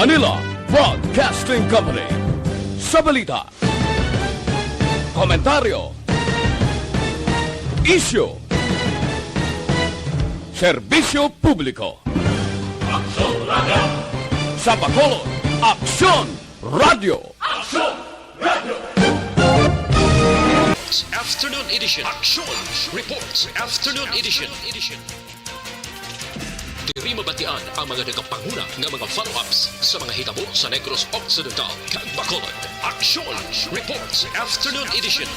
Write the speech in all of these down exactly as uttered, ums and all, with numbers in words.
Manila Broadcasting Company. Sa balita, komentaryo, isyu, serbisyo publiko. Aksyon Radio. Sa Bacolod, Aksyon Radio. Aksyon Radio. Afternoon Edition. Aksyon Reports. Afternoon Edition. Diri mabatian ang mga nagapanguna nga mga follow-ups sa mga hitabo sa Negros Occidental kag Bacolod. Aksyon Reports Afternoon Edition.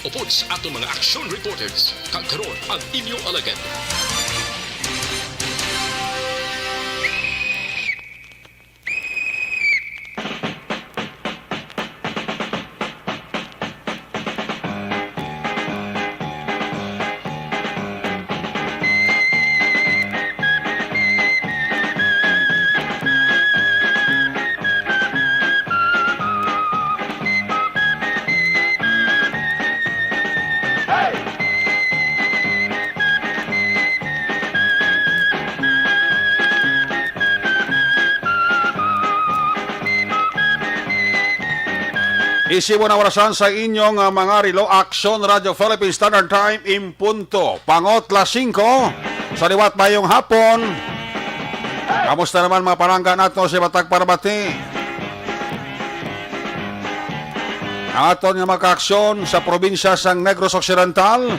Upod sa aton mga action reporters, kag karon ang inyo alagad. Isibo na orasan sa inyong, ah, mga relo, Aksyon Radio Philippine Standard Time in punto. Pangot las singko. Sa liwat, mayong hapon. Kamusta naman mga palangga nato sa matag paramati? Ang aton nga mga kaaksyon sa probinsya sang Negros Occidental,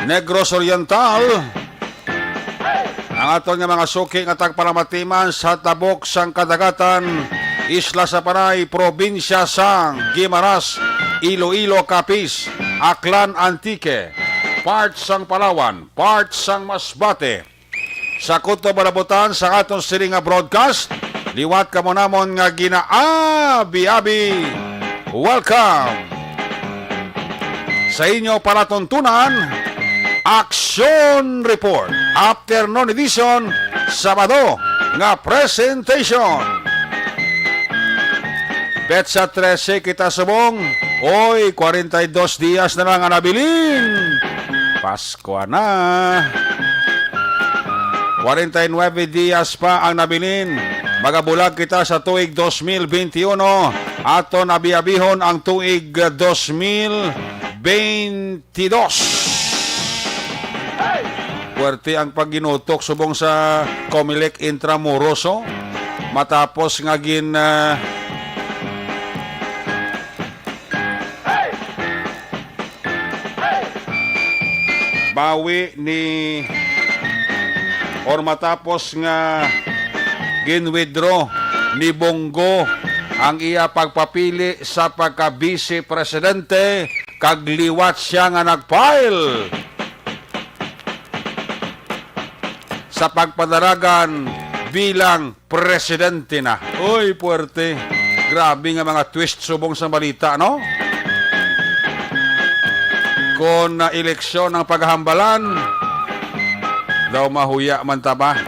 Negros Oriental, ang aton nga mga suki nga tagpalamatiman sa tabok sang kadagatan, isla sa Panay, probinsya sang Guimaras, Iloilo, Capiz, Aklan, Antique, part sang Palawan, part sang Masbate. Sa kutob nga nabutan sa aton sini nga broadcast, liwat kamo namon nga ginaabi-abi. Welcome sa inyo palatuntunan, Action Report, Afternoon Edition, Sabado nga presentation. Petsa trese kita subong. Oy, kwarenta y dos dias na lang ang nabilin. Pasko na. Kwarenta y nuebe dias pa ang nabilin. Magabulag kita sa tuig dos mil benti uno. Aton abi-abihon ang tuig dos mil benti dos. Puwerte ang pagginutok subong sa Comelec Intramuros, oh. Matapos nga gin, ah, bawi ni, or matapos nga gin-withdraw ni Bong Go ang iya pagpapili sa pagka-vice presidente, kag liwat sia nga nag-file sa pagpadalagan bilang presidente na. Uy, puwerte. Grabe nga mga twist subong sa balita, no? Kon na eleksyon ang paghambalan, daw mahuya man ta ba?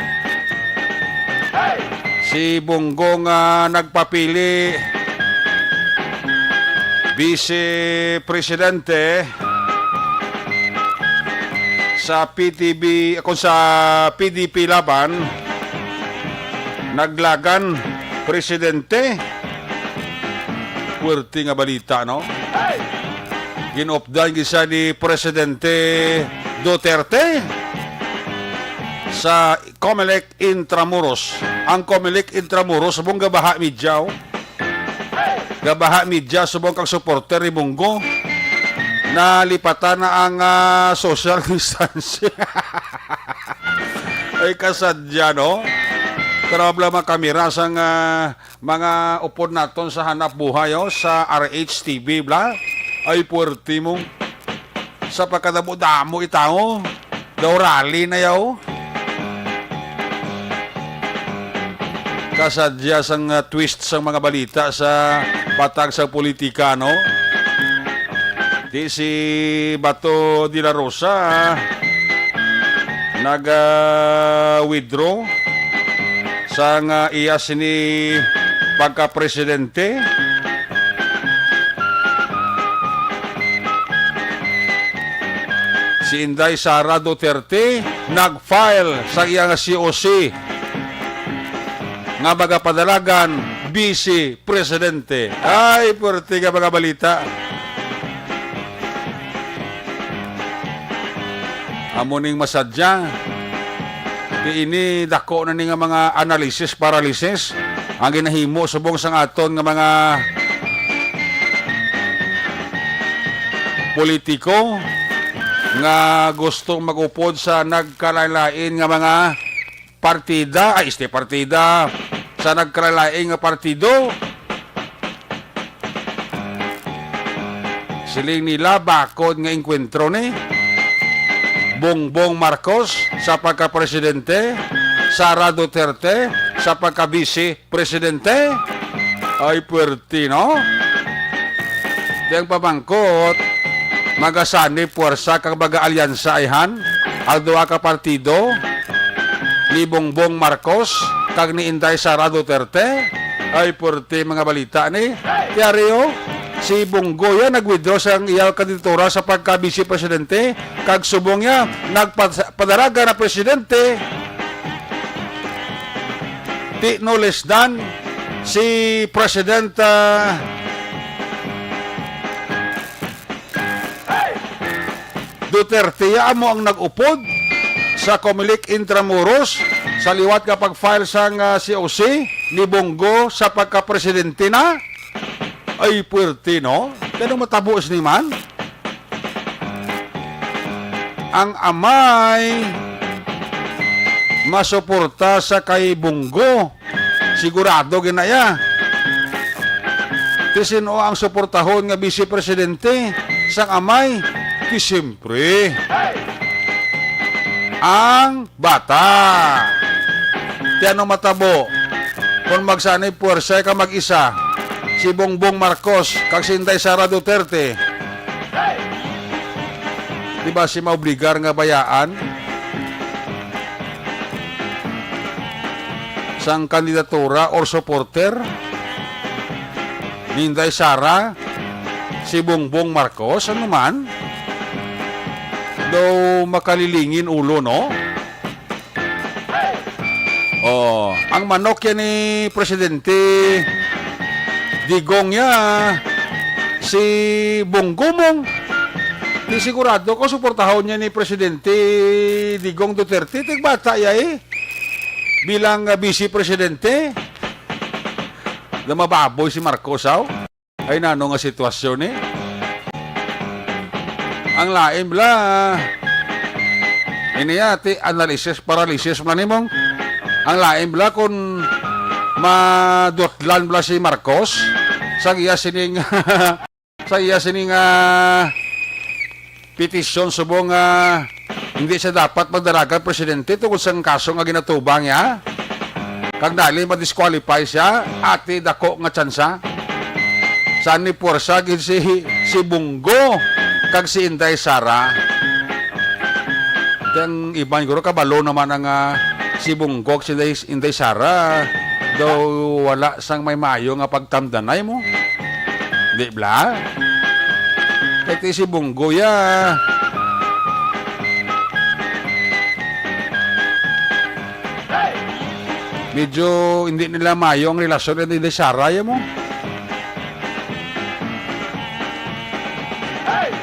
Si Bong Go nga nagpapili Vice Presidente sa P T B, kung sa P D P Laban, naglagan presidente. Puwerte nga balita, no? Ginupdan gid siya ni Presidente Duterte sa Comelec Intramuros. Ang Comelec Intramuros, subong gabaha media, oh. Gabaha media, subong kang supporter ni Bong Go. Nalipatan na ang, ah, social distancing. Ay, kasadya, no? Pero wala mga kamera sang, ah, mga upod naton sa hanap buhay, oh, sa R H T V, bla. Ay, puwerte mo. Sa pagkadamo-damo itawo. Daw rally na yaw. Kasadya sang, ah, twist sang mga balita sa patag sa politika, no? Di si Bato de la Rosa, ah, nag, ah, withdraw sang, ah, iya sini pagka-presidente. Si Inday Sara Duterte nag-file sa iya nga C O C. nga magapadalagan, Vice Presidente. Ay, puwerte nga mga balita. Amo ning masadya. Kay ini dako na ni nga mga analysis paralysis ang ginahimo subong sang aton nga mga politiko nga gusto mag-upod sa nagkalain-lain nga mga partida, ay, este, partida, sa nagkalain-lain nga partido. Siling nila, bakod nga engkwentro ni Bongbong Marcos sa pagka-presidente, Sara Duterte sa pagka-vice presidente. Ay, puwerte, no? Di ang pamangkot, magasanib puwersa kag magaalyansa ayhan ang duha ka partido ni Bongbong Marcos kag ni Inday Sara Duterte? Ay, puwerte mga balita ni. Kaya Rio, si Bonggo ya nag-withdraw sa iya kandidatura sa pagka-vice presidente kag subong ya nagpadaragan na presidente. Ti no less than si President, ah, Duterte, ya amo ang nag-upod sa Comelec Intramuros sa liwat nga pag-file sang, ah, C O C ni Bonggo sa pagka-presidente na. Ay, puwerte, no? Kano matabo sini man? Ang amay masuporta sa kay Bonggo. Sigurado gid na iya. Ti sin-o ang suportahon nga vice presidente sang amay? Ti siyempre, ang bata. Ti ano matabo kon magsanib puwersa ka mag-isa si Bongbong Marcos kag si Inday Sara Duterte? Di ba si maobligar nga bayaan sang kandidatura or supporter ni Inday Sara si Bongbong Marcos? Ano man? Daw makalilingin ulo, no? Oh, ang manok yan ni Presidente Digong ya, si Bonggomong. Di sigurado ko suportahon niya ni Presidente Digong Duterte. Tigbata ya eh. Bilang, ah, vice presidente. Na mababoy si Marcos, aw. Ay, nano nga sitwasyon, eh? Ang lain bala, ini ati, analysis paralysis man nimong. Ang lain bala kung madutlan bala si Marcos sa iya sining, sa iya sining, ah, petisyon subong nga hindi siya dapat magdalagan presidente tungod sa kaso nga ginatubang niya. Kag dali ma-disqualify siya, ati dako nga tsansa. Sa ni puwersa gid si, si Bunggo kag si Inday Sara. Ang iban guro kabalo naman ang, ah, si Bunggo kag si Inday, Inday Sara. Daw wala sang may maayo nga pagtamdanay mo. Di bala? Kay ti si Bunggo ya. Medyo hindi nila mayo ang relasyon ni Sara ya mo.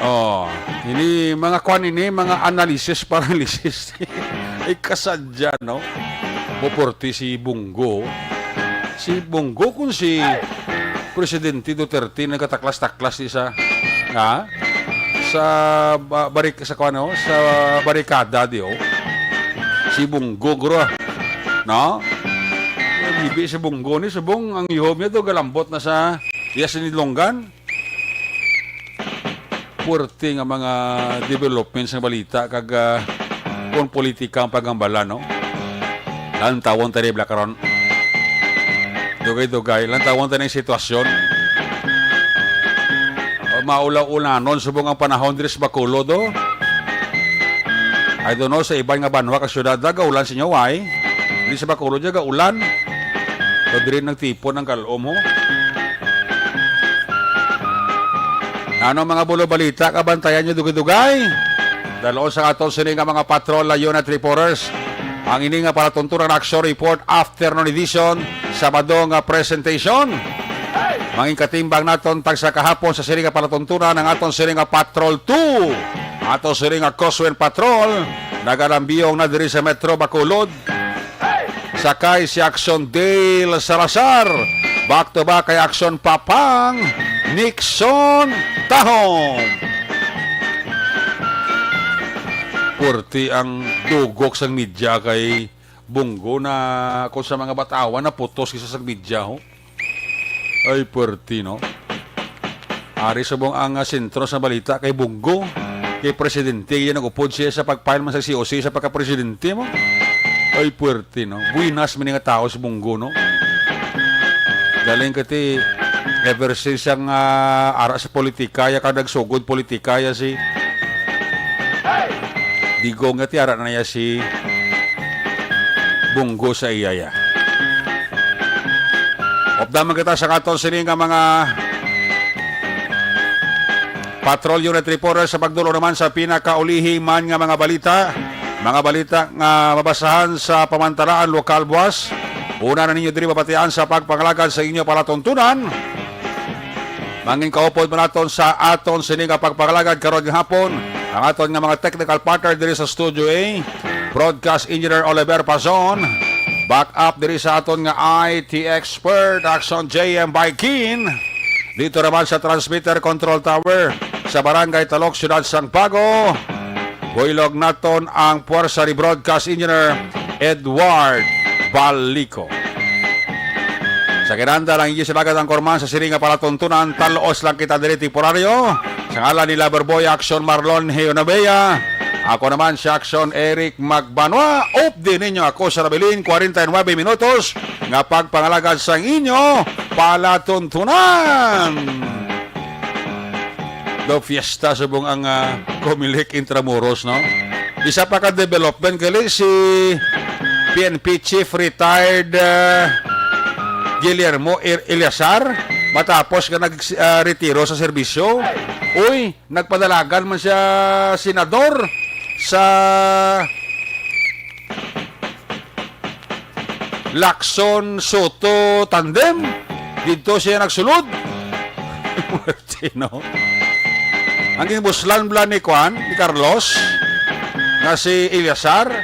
Oh, ini mga kwan ini, mga analysis paralysis. Ay, kasadya, no? Muporti si Bunggo. Si Bunggo kung si Presidente Duterte nagkataklas-taklas di sa, ha? Sa ba-, barik-, sa kuwan, no? Sa barikada di, oh. Si Bunggo, guro, ah. No? Bibi si Bunggo ni, subong ang ihom niya to, galambot na sa iya sinidlonggan. Puwerte nga mga developments nga balita kag, ah, kon politika ang pagambala, no? Lantawon ta ni bala karon. Dugay-dugay, lantawon ta ni sitwasyon. O, maulaw-ulanon subong ang panahon diri sa Bacolod, oh. I don't know, sa iban nga banwa kag syudad, ah, gaulan sa inyo, why? Diri sa Bacolod, ah, gaulan. So, diri nagtipon ang kalom, ho. Ano, mga bulo balita, kabantayan nyo dugay-dugay? Daloon sa aton sini nga mga patrol, layo na, Triporers. Ang ini nga palatuntunan action report, afternoon edition, Sabado nga presentation. Mangin katimbang naton tagsa kahapon sa sini nga palatuntunan ang aton sini nga Patrol two. Ato sini nga Coswen Patrol, nagalambiyong na diri sa Metro Bacolod. Sakay si Action Dale Salazar. Back to back kay Action Papang Nixon Tahong. Purti ang dugok sang media kay Bunggo na kung sa mga batawan na putos kisa sa media, ho. Ay, purti, no? Ari subong ang, ah, sentro sa balita kay Bunggo. Kay presidente, yan nag-upod siya sa pag-file man sa C O C sa pagka-presidente mo. Ay, purti, no? Buinas man nga tao si Bunggo, no? Galing kati, ever since ang, ah, ara sa politika, ya ka nagsugod politika, ya si Digong, nga ti ara na niya si Bunggo sa iya, ya. Updaman kita sa katon sini nga mga Patrol Unit Reporter sa pagdulo naman sa pinakaulihi man nga mga balita. Mga balita nga mabasahan sa pamantalaan lokal buwas. Una na ninyo diri mabatian sa pagpangalagad sa inyo palatuntunan. Mangin kaupod man naton sa aton sini nga pagpangalagad karon nga hapon ang aton nga mga technical partner diri sa Studio A, Broadcast Engineer Oliver Pazon, back up diri sa aton nga I T expert, Action J M Baikin. Dito naman sa Transmitter Control Tower sa Barangay Talok, Siyudad sang Bago, buylog naton ang puwersa ni Broadcast Engineer Edward Balico. Sa kinanda lang, hindi sila ang kurman sa sini nga palatuntunan, talos lang kita diri temporaryo. Sa ngalan ni Loverboy Action Marlon Heonabea, ako naman si Action Eric Magbanwa. Updi ninyo ako sa nabilin, kwarenta y nuebe minutos nga pagpangalagad sang inyo palatuntunan. Daw fiesta subong ang, ah, Comelec Intramuros, no? Isa pa ka development gali si P N P Chief Retired, ah, Guillermo Ir-, Eleazar matapos nga nag, ah, retiro sa serbisyo. Uy, nagpadalagan man siya senador sa Lacson Soto tandem. Didto siya nagsulod. Pwerte, no? Ang ginbuslan bala ni Kwan, ni Carlos, nga si Eleazar,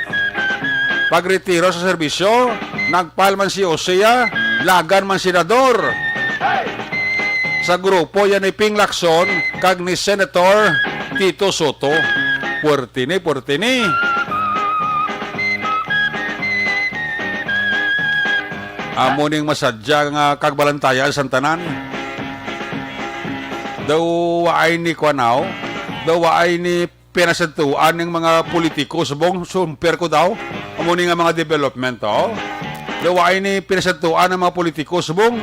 pagretiro sa serbisyo, nagpal man si Osea, lagan man senador. Sa grupo yan ni Ping Lacson kag ni Senator Tito Soto. Pwerte ni, pwerte ni. Amo ning masadya nga kagbalantayan sang tanan. Daw waay ni kuan, aw? Daw waay ni pinasadtuan ning mga politiko subong, sumper ko daw. Amo ni nga mga development, oh. Daw waay ni pinasadtuan ang mga politiko subong.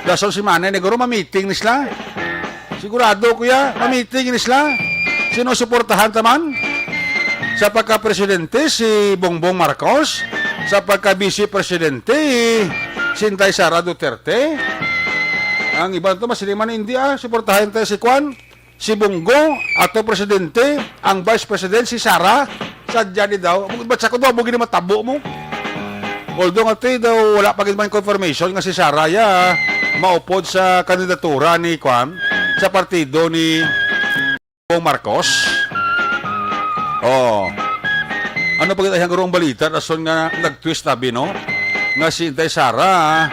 Dason si Manay, naguro ma-meeting ni sila. Sigurado, kuya, ma-meeting ni sila. Sino suportahan ta man? Sa pagka-presidente, si Bongbong Marcos. Sa pagka-vice presidente, si Inday Sara Duterte. Ang iban to, mas hindi man, hindi, ah, suportahan tayo si Kwan, si Bongo, ato presidente, ang vice president, si Sara. Sadya ni daw. Ba't sa ko daw, amo gid matabo mo? Although nga ti daw, wala pa gid man confirmation nga si Sara ya maupod sa kandidatura ni Kwan, sa partido ni Bongbong Marcos. Oh. Ano pa gid ang balita, rason nga nag-twist tabi, no? Nga si Inday Sara,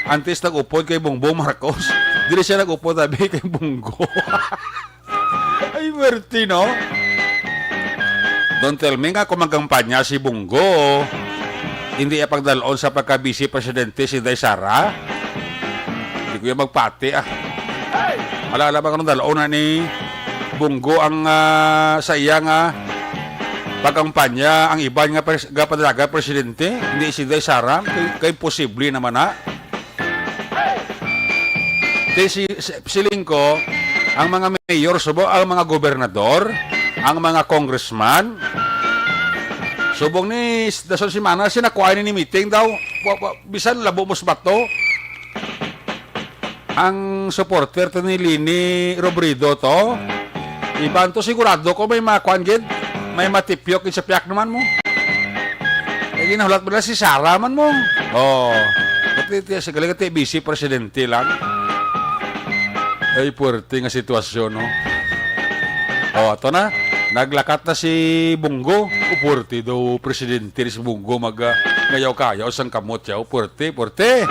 antes nag-upod kay Bongbong Marcos, dili siya nag-upod tabi kay Bongo. Ay, pwerte, no? Don't tell me nga kung magkampanya si Bongo, hindi iya pagdalon sa pagka-vice presidente si Inday Sara. Hindi ko yan magpati, ah. Ala-ala ba kanong dalon na ni Bongo ang, ah, sa iya nga pagkampanya, ang iban nga pres-, gapadalagan presidente, hindi si Inday Sara? Kay, kay posible naman na. Kay si, si, siling ko, ang mga mayor, subong, ang mga gobernador, ang mga congressman, subong ni s-, dason si Mana, sinakuan ni meeting daw. Wa-, wa-, bisan labo mo sa bato. Ang supporter to ni Leni Robredo to, iban to sigurado ko may makuan gid, may matipyok gid sa piyak naman mo. Ay, ginahulat mo na si Sara man mo. Oh. Kati, ti, sa galing, kati, busy presidente lang. Ay, puwerte nga sitwasyon, no? Oh, ato na. Naglakat na si Bunggo. O, puwerte daw presidente ni si Bunggo mag, ah, ngayaw-kayaw sang kamot siya. O, puwerte, puwerte.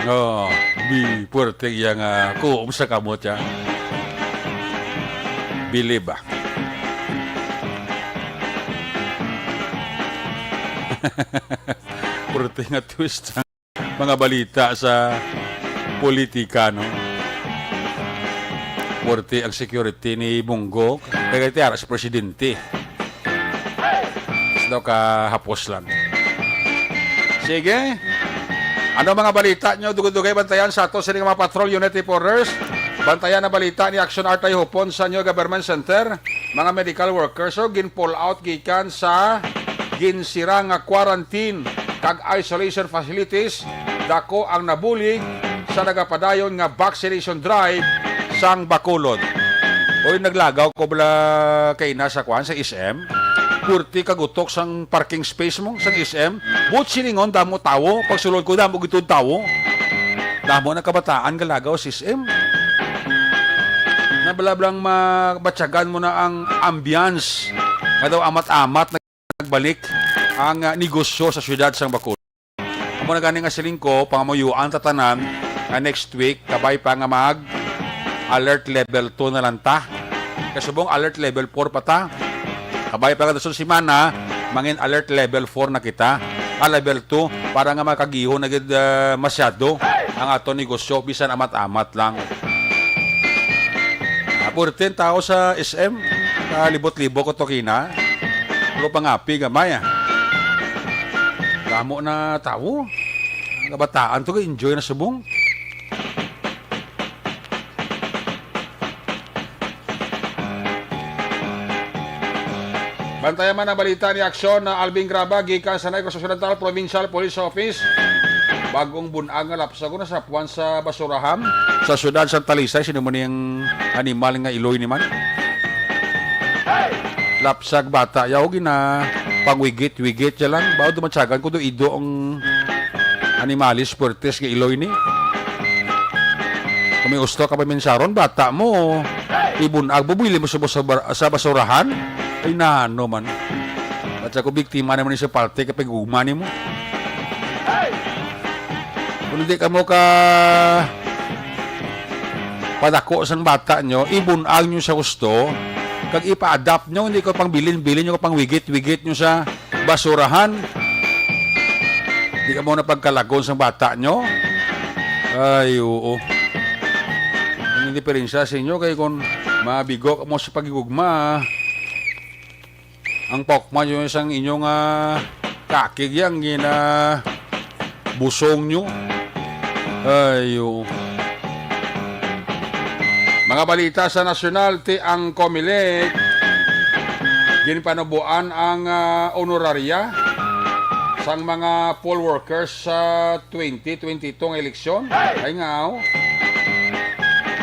Oh, bi, puwerte iya nga kuom sa kamot siya. Bilib, ah. Puwerte nga twist ang mga balita sa politika, no? Puwerte ang security ni Bunggo. Kaya tiara sa presidente. Daw kahapos lang. Sige. Ano mga balita nyo? Dugay-dugay bantayan sa ato sini nga mga patrol unit reporters. Bantayan ang balita ni Action Artay Hopon sa New Government Center. Mga medical workers, so, gin-pull out gikan sa ginsira nga quarantine kag isolation facilities. Dako ang nabulig sa nagapadayon nga vaccination drive sang Bacolod. Uy, naglagaw ko bala kay na sa kwan, sa S M. Purti kagutok sang parking space mo sang S M. But silingon, damo tawo. Pagsulod ko, damo gitod tawo. Damo na kabataan galagaw sa S M. Nabalablang mabatyagan mo na ang ambience nga daw amat-amat nagbalik ang, ah, negosyo sa siyudad sang Bacolod. Amo na gani nga siling ko, pangamuyuan ta tanan nga next week, kabay pa nga mag alert level two na lang ta. Kasubong alert level four pa ta. Kabay pa nga dason semana, mangin alert level four na kita. Ah, level two, para nga makagihon na gid, ah, masyado ang aton negosyo, bisan amat-amat lang. Ah, purten tao sa S M, kalibot-libot ko to kina. Pero pangapi gamay, ah. Damo na tawo. Ang kabataan to, enjoy na subong. Bantayan man ang balita ni Aksyon na Alvin Graba gikan sa Negros Occidental Provincial Police Office. Bagong bunag nga lapsag nga nasapuan sa basurahan sa siyudad sa Talisay. Sino man yung animal nga iloy ni man? Lapsag bata, yaw gina pangwigit-wigit ya lang. Bawo dumatsagan ko do ido ang animalis puertes nga iloy ni. Kung may usto ka pa minsaron, bata mo, ibunag mo, buwili mo sa, sa, bar- sa basurahan. Ay, nano man. At sa ko, biktima naman ni sa parte, kapag gugma ni mo. Kung hindi ka mo ka padako sang bata nyo, ibunag nyo sa husto, kag ipa-adapt nyo, hindi ko pang bilin-bilin nyo, pang wigit-wigit nyo sa basurahan. Di ka mo na pagkalagon sang bata nyo? Ay, oo. Ang diferensya sa inyo, kay kung mabigo ka mo sa pagigugma, ang pokma nyo sang inyong, ah, kakig yang gina busong nyo. Ayo. Mga balita sa nasyonal, ti ang Comelec, ginpanubuan ang, ah, honoraria sang mga poll workers sa twenty twenty-two nga eleksyon. Ay nga, oh.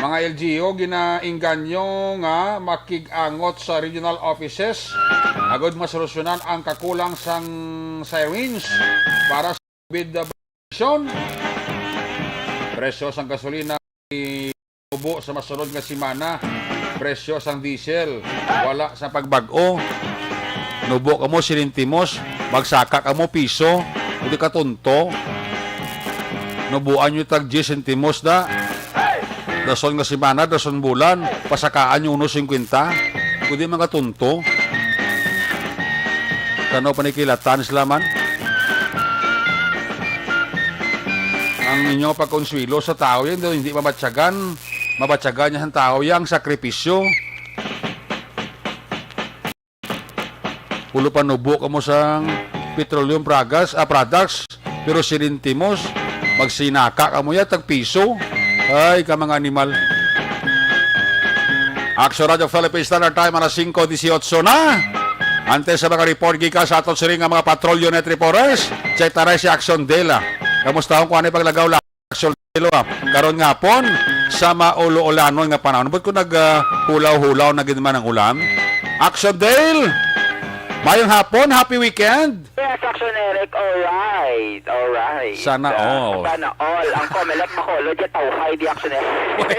Mga L G U ginaingganyo nga makig-angot sa regional offices agod masolusyonan ang kakulang sang sirens para sa COVID vaccine. Presyo sang gasolina nubo sa masunod nga semana. Presyo sang diesel wala sa pagbag-o. Nubo kamo silintimos, magsaka kamo piso, hindi ka tonto. Nubuan nyo tag diyes sentimos da. Dason nga semana, dason bulan, pasakaan nyo uno singkwenta. Kundi mga tonto. Tanaw pa ni kilatan sila man. Ang inyo pagkonswelo sa tao yan, daw hindi mabatyagan. Mabatyagan niya ang tao yan, ang sakripisyo. Pulo pa nubo kamo sang petroleum pragas, ah, products, pero silintimos, magsinaka kamo ya, tag piso. Ay, ka mga animal. Action Radio Philippines Standard Time, alas singko dieciocho na. Antes sa mga report gikan sa aton siring nga mga patrol unit reporters, check taray si Action Dela. Kamusta ang kuwan ay paglagaw lang? Action Dale, ah, karon nga hapon sa maulo-ulanon nga panahon. But kung nag, ah, hulaw-hulaw na gid man ang ulan, Action Dale, Mayong hapon, happy weekend. Yes, Action Eric, alright, alright. Sana Ah, all. Sana all. Ang Comelec Bacolod, ya tawhay di Action Eric. Way,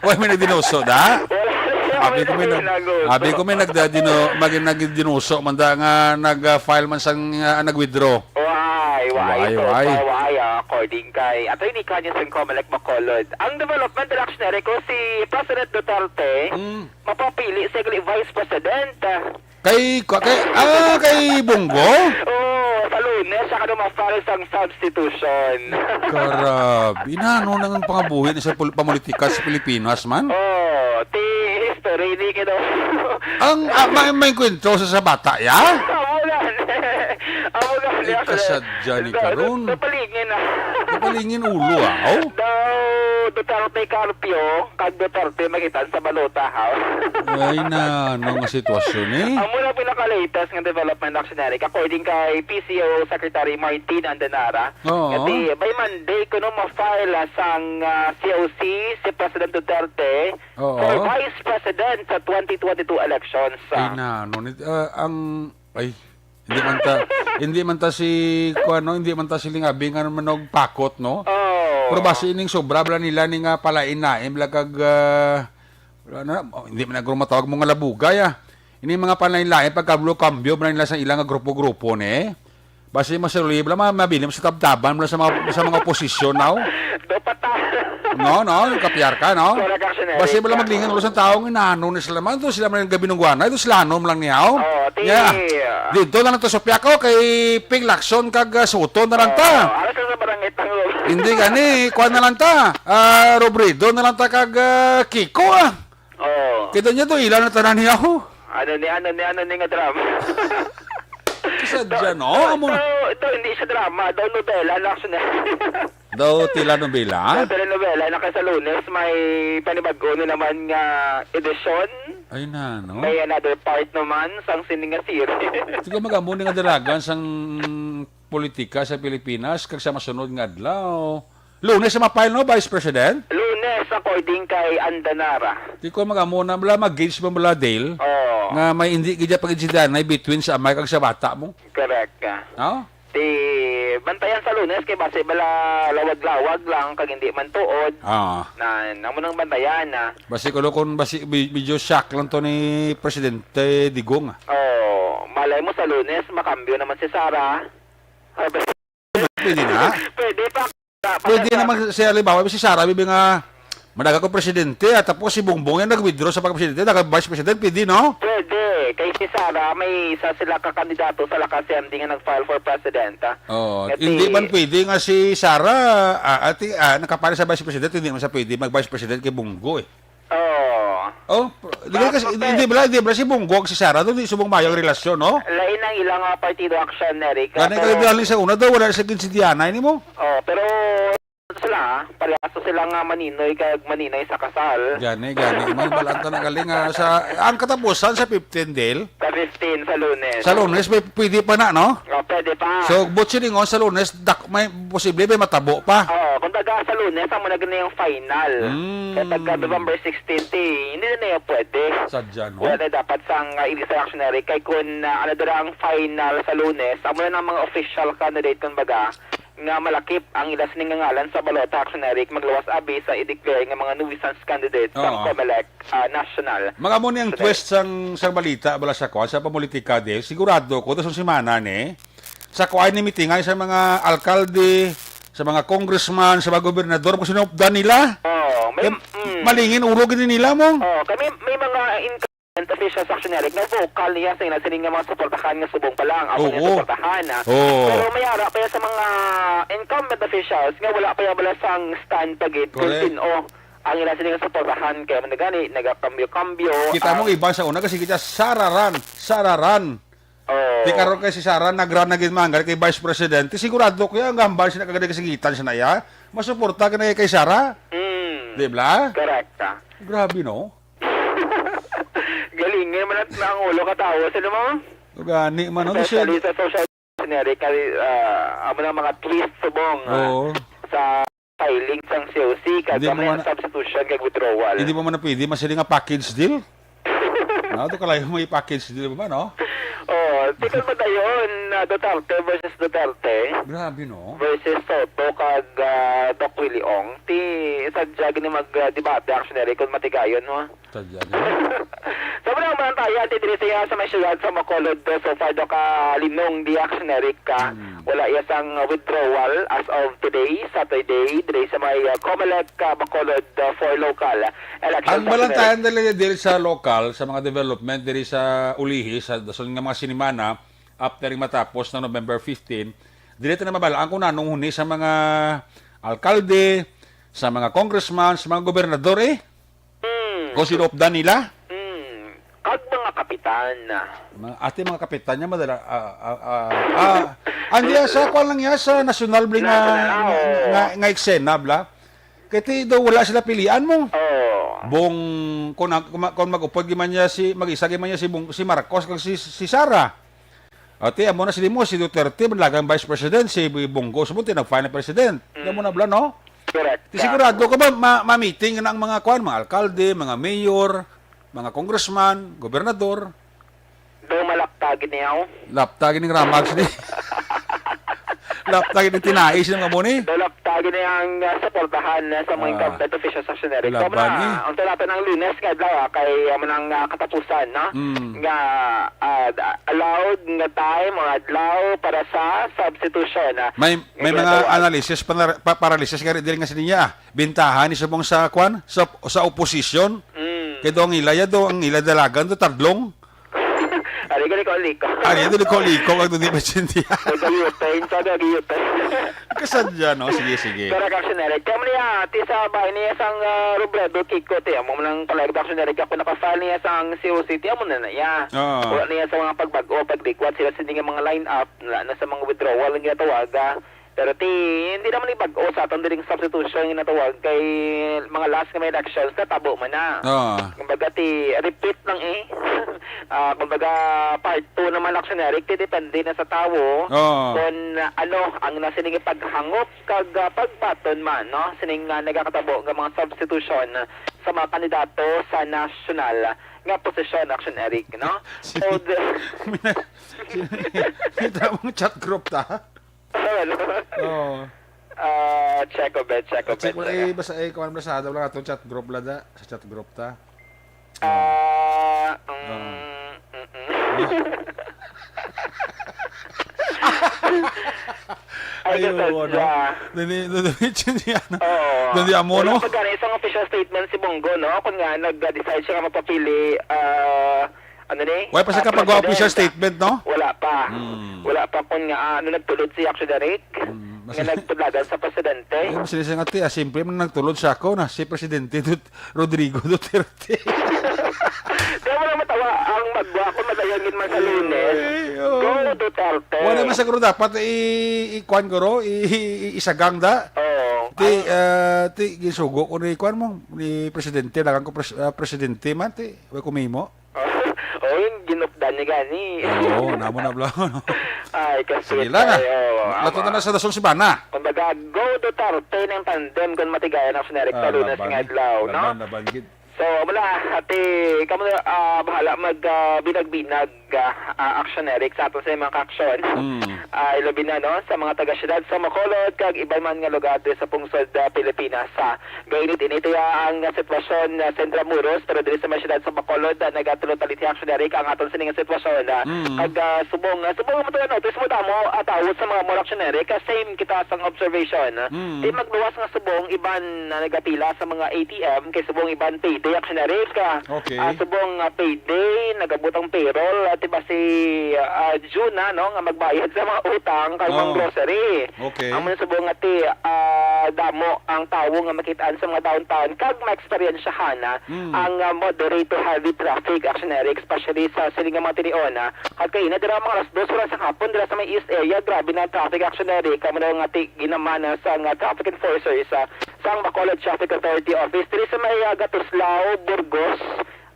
way may nagdinuso, da? Wala siya, Abi ko may wala nag-, siya nag-, abi ko may nagdadino-, mag-, nagdinuso man da nga nag-file man sang, ah, nag-withdraw. Why, why, Why, so why? far, why, ah, according kay Attorney Kanyas ng Comelec Bacolod. Ang development, Action Eric, kung si President Duterte Mm. mapapili sa Vice President, ah, Kay, kwa-, kay, ah, kay Bong Go? Oo, sa Lunes, siya ka daw ma-file sang substitution. Karab-, inano nang pangabuhi ni sa pol-, pamulitika sa Pilipinas man? Oo, ti history, di ka daw. Ang, ah, may, may kwentro sa, sa bata, ya? Amo gani. Amo gani, Ay, actually. kasadya ni Daw, karon. daw palingin na. Daw palingin ulo, ah, oh. Daw Duterte Carpio, kag Duterte makitaan sa balota, ha? Ay, na, ano nga sitwasyon, eh? Amo na pinaka-latest nga development, Action Eric. According kay P C O Secretary Martin Andanara, Oo. nga di, by Monday, kuno ma-file, ah, sang, ah, C O C si President Duterte Oo. for Vice President sa twenty twenty-two elections, Ay, ah. na, ano, ni-, ah, ang, ay, hindi man ta, hindi man ta si, kuwan, no? Hindi man ta si Lingabi nga manog pakot, no? Oo. Pero basi ining sobra bala nila ni nga palain-lain bala kag, ah, wala na, oh, hindi man nagro matawag mo nga labugay, ah. Ini mga palain-lain, pagkambyo-kambyo bala nila sa ilang grupo-grupo, ni. Basi masulib lang, ma-, mabilin sa tabtaban mo lang sa mga, sa mga oposisyon, no? Dapat, ah. No, no, yung kapyar ka, no? Correct, Action Eric. Basi mo lang maglingan ulo sa taong inano ni sila man. Ito sila man yung gabinungguan na. Ito sila anom lang niya, oh. Oh, ti-, Yeah. ah. Dito na lang to sa Piako kay Ping Lacson kag, ah, Soto na lang ta. Oh, alas sa barangay Tango. Hindi gani, kuha na lang ta. Ah, Robredo na lang ta kag, ah, Kiko, ah. Oh. Kita niya to, ilan na tanan niya, oh. Ano ni, ano ni, ano ni nga drama? Kasadya, no? Ito, Amo. ito, ito, hindi siya drama. Daw nobela, no, Action Eric. Daw telenovela? Daw telenovela. Na kay sa Lunes, may panibag-o na naman nga edisyon. Ay na, no? May another part naman sang sini nga series. Siguro mag-amo ni nga dalagan sang politika sa Pilipinas kag sa masunod nga adlaw. Lunes sa mapile, no, Vice President? Lunes, according kay Andanara. Di ko mag-amo na, bala mag-gauge ba, bala, Dale? Oo. Nga may hindi gid pag-insidahan na between sa amay kag sa bata mo. Correct ka. No? Ti, bantayan sa Lunes kay basi bala lawag-lawag lang kag hindi man tuod. Ah. Na, amo nang bantayan na. Basi kuno kung basi, bi-, medyo shock lang to ni Presidente Digong, ah. Oh, malay mo sa Lunes, makambyo naman si Sara. Pwede na? Pwede pa. Pwede Pwede pa. naman siya, halimbawa, si Sara, bibi nga, madaga ko presidente, at tapos si Bongbong yan nag-withdraw sa pagka-presidente, nag-vice president, pwede, no? Pwede. Kay si Sara, may isa sila ka kandidato sa Lakas M D nga nag-file for president, ah. Oo. Kasi Hindi man pwede nga si Sara, ah, ati, ah, nakapare sa vice president, hindi man siya pwede mag-vice president kay Bongo, eh. Oo. Oh, di Ba-, kasi, pa-, hindi bala, hindi bala si Bongo ag si Sara, doon, di subong mayang relasyon, no? Lain ang ilang, ah, partido, Action Eric. Gani Pero kay dali sa una daw, wala sa ginsidianay nimo. Oh, pero sila, ah, parehas sila nga maninoy kag maninay sa kasal. Gani, gani. May balanta na galing, ah, sa, ang katapusan sa fifteen, Del? Sa fifteen, sa Lunes. Sa Lunes, may pwede pa na, no? Oh, pwede pa. So, buot silingon sa Lunes, dak-, may posible may matabo pa. Oo, kung taga sa Lunes, amo na gani yung final. Mm. Kaya pagka November sixteen, ti, hindi na niya pwede. Sadya, no? Wala na dapat sang, ah, ilisan, Action Eric. Kay kung, ah, ano dira ang final sa Lunes, amo na ang mga official candidate, kumbaga, nga malakip ang ila sining nga ngalan sa balota, Action Eric, magluwas abi sa i-declare nga mga nuisance candidates sa Oo. Comelec, ah, National. Mag-amo ni ang Action Eric. twist sang, sang balita, bala sa kwan, sa pamulitika, Del. Sigurado ko, sa semana ni, sa kuan ni mitingay sa mga alkalde, sa mga congressman, sa mga gobernador, kung sinupdan nila. Oo, may, Eh, mm. malingin ulo gini nila mo. Oo, kami, may mga incumbent officials, Action Eric, nga vocal niya sa ina sining nga mga suportahan nga subong pa lang. Ako niya Oo. suportahan, ah. Oo. Pero may ara pa yan sa mga incumbent officials nga wala pa yan bala sang stand pa gid kung Correct. sin-o ang ila sining nga suportahan. Kaya man gani, nagakambyo-kambyo, Kita mo ah. iba sa una kasi kita sararan, sararan. Oh. Di karon kay si Sara nag-run na gid man, gani kay Vice President. Di sigurado ko yan, ang gambal siya nakagad kasingitan siya na iya. Masuporta ka na kay Sara. Mm. Di ba? Correct, ah. Grabe, no? Galing, ngayon man ang ulo ka tao. Sino mo? Gani man, no? Especially sa social media, kay, ah, amo na mga twist subong, ah, Oo. sa filing sang C O C, kag Hindi mo kamay ang man, substitution kag withdrawal. hindi mo man na pwede, mas sila nga package deal. No, to kalayo mo i-package deal ba, no? Oo, Tikon mo dayon, ah, Duterte versus Duterte Grabe, no? versus Soto kag, ah, Doc Willie Ong. Ti, sadya gini mag, ah, debate, actually, kung matigayon mo. Sadya, no? Sa mga mga tayo, anti diri siya sa may siyudad sa Bacolod, so far do ka linong di action, Eric, ka. Hmm. Wala iya sang withdrawal as of today, Saturday, diri sa may, ah, Comelec, ah, Bacolod, ah, for local election Ang sa balantayan Comelec. Dali diri sa lokal, sa mga development diri sa Ulihi, sa dason nga mga sinimana, after matapos na November fifteen, dili ta na mabalaan kung nanong huni sa mga alkalde, sa mga congressman, sa mga gobernador, eh. Hmm. Kung sino updan nila. Hmm. Kag mga kapitan. Mga, ate, mga kapitan niya, madala, ah, ah, ah, ah, ang diya sa, kuwan lang niya, sa nasyonal, bling, ah, Nasyonal, nga, oo. nga, nga eksena, bla. Kay ti daw wala sila pilian mo. Oo. Bong, kung, ang- kung, ma- kung mag-upod gyud man niya si, mag-isa gyud man niya si, Bong, si Marcos kag si, si Sara. Ate, amo na sila mo, si Duterte, manlagang vice president, si Bongo, sa mo, tinag-final president. Mm. Amo na bla, no? Correct. Ti sigurado ko ba, ma-, ma-meeting na ang mga kwan, mga alkalde, mga mayor, mga congressman, gobernador. Daw malaptag niya, oh. Laptag ning ramag sini. Laptag ning tinais ng mga muni. Daw laptag niya ang, ah, suportahan, ah, sa mga Ah. incumbent officials sa Senate. Laban, Kamo na, eh. ang tunapan ng Lunes nga adlaw, ah, kay, ah, manang, ah, katapusan, no? Mm. Nga, ah, da-, allowed nga time o adlaw para sa substitution, ah. May, may Nga mga ginagawa. analysis, pana-, pa-, paralysis nga rin diri nga sa niya, ah. Bintahan ni subong sa, kwan, sa, sa opposition. Mm. Kay do ang ila, ya do, ang ila dalagan do, tadlong. Ari, gali ko, liko. Ari, gali ko, liko, kag doon di ba, Cynthia? Nag-U-turn, sa nag-U-turn. Kasadya, no? Sige, sige. Pero ka, Senate, kamo niya, ti sa bahay niya sang, ah, Robredo, Kiko, ti, amo man ang pala, ka, Senate, ako nakafile niya sang C O C, ti, amo na na, ya. Oo. Wala niya sa mga pagbago, pagligwat sila sa hindi nga mga line-up, na, na sa mga withdrawal, ang ginatawag, ah. Pero ti, hindi naman ibag-o sa aton diring substitution nga natawag kay mga last nga may elections, natabo man na. Oo. Kumbaga, ti, repeat lang eh. Ah, kumbaga, part two naman, Action Eric, ti depende na sa tawo Oo. kung, ah, ano ang nasining paghangop kag, ah, pagbaton man, no? Sining, ah, nagakatabo nga mga substitution sa mga kandidato sa nasyonal nga posisyon, Action Eric, no? Sige. So, the Kita mong chat group ta? Ano? Oo. Ah, check ko, bet, check ko, Check bet, mo, check eh, ko. Basta, eh, kuwan, basta, daw lang atong chat group, lada. Sa chat group ta. Ah, Oo. mm, mm, mm. Ay, Ay, oo, no? kasadya. Dali, dali, dali, ano? Oo. Dali, amo, Wala no? pa gani isang official statement si Bongo, no? Kung nga, nag-decide siya nga magpapili, ah, Ano ni? Wala pa siya Ah, kapag official president, ah. statement, no? Wala pa. Hmm. Wala pa kun nga, ah, ano, nagtulod si Action Direct Mm, nga mas- nagtulagan sa presidente. Eh, mas siya nga, ti, ah, simple man nagtulod sa ako na si Presidente Dut-, Rodrigo Duterte. Kaya wala matawa ang magwa kung madayangin man sa Lunes. Ay, oh. Go Duterte. Wala man siguro dapat i-, i-, kuwan ko ro, i-, i-, isagang da. Oo. Ti, Ang ah, ti, gisugo ko ni kuwan mo, ni Presidente, lagang ko pres-, ah, Presidente man, ti, wala ko mimo. Oh, yung ginupdan niya gani. Oo, namo na bala, no? Ay, kasi Sige lang, ah. tayo, Lato ama. na na sa Dasong Sibana. Kumbaga, go Duterte ng tandem kung matigayan ang sinerik Ah, sa Lunes laban, nga eh. adlaw, no? Laban, laban, gid. So, wala, ate, kamo na, ah, bahala mag, ah, binag-binag, ah, ah, action, Eric, sa aton sa mga aksyon. Mm. Ah, ilabi na, no, sa mga taga-syudad sa Bacolod, kag iban man nga lugar diri sa pungsod, ah, Pilipinas, ah. Gainit-init iya ang sitwasyon, ah, sa Intramuros, pero diri sa may siyudad sa Bacolod, ah, nagatulo talit, actually, Rick, ang aton sining sitwasyon, ah. Mm. Kag, ah, subong, ah, subong mo to, ano, tis mo damo, ah, tawod sa mga mall, actually, Rick, ah, same kita sang observation, ah. Mm. Di magluwas nga subong iban na nagapila sa mga A T M, kay subong iban payday, actually, Rick, ah. Okay. Ah, subong, ah, payday, nagabot ang payroll, ah, di ba si, ah, June na, no, nga magbayad sa mga utang kag mga Oo. grocery. Okay. Amo na subong nga ti, ah, damo ang tawo nga makitaan sa mga downtown kag maeksperiensyahan, ah, Mm. ang, ah, moderate to heavy traffic, actually, Eric, especially sa siling nga mga tinion, ah. Kag kaina dira mga alas dos oras sa hapon dira sa may East Area, grabe na ang traffic, actually, Eric. Amo na nga ti ginamana sa nga traffic enforcers, ah, sa Bacolod Traffic Authority Office diri sa may, ah, Gatuslao, Burgos,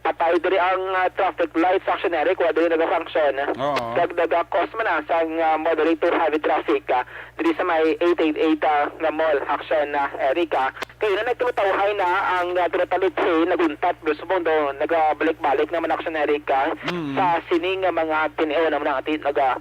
Patay diri ang, ah, traffic lights, Action Eric, wala diri nagafunction. Oo. Kag naga-cause man na sang, ah, moderate to heavy traffic, ah, diri sa may eight eight eight, ah, nga mall, Action, ah, Eric, ah. Kay na nagtumatawhay na ang, ah, Tinataliphe, naguntat, subong daw nagabalik-balik naman, Action Eric, ah, Mm. sa sining nga mga tinion naman ang ati naga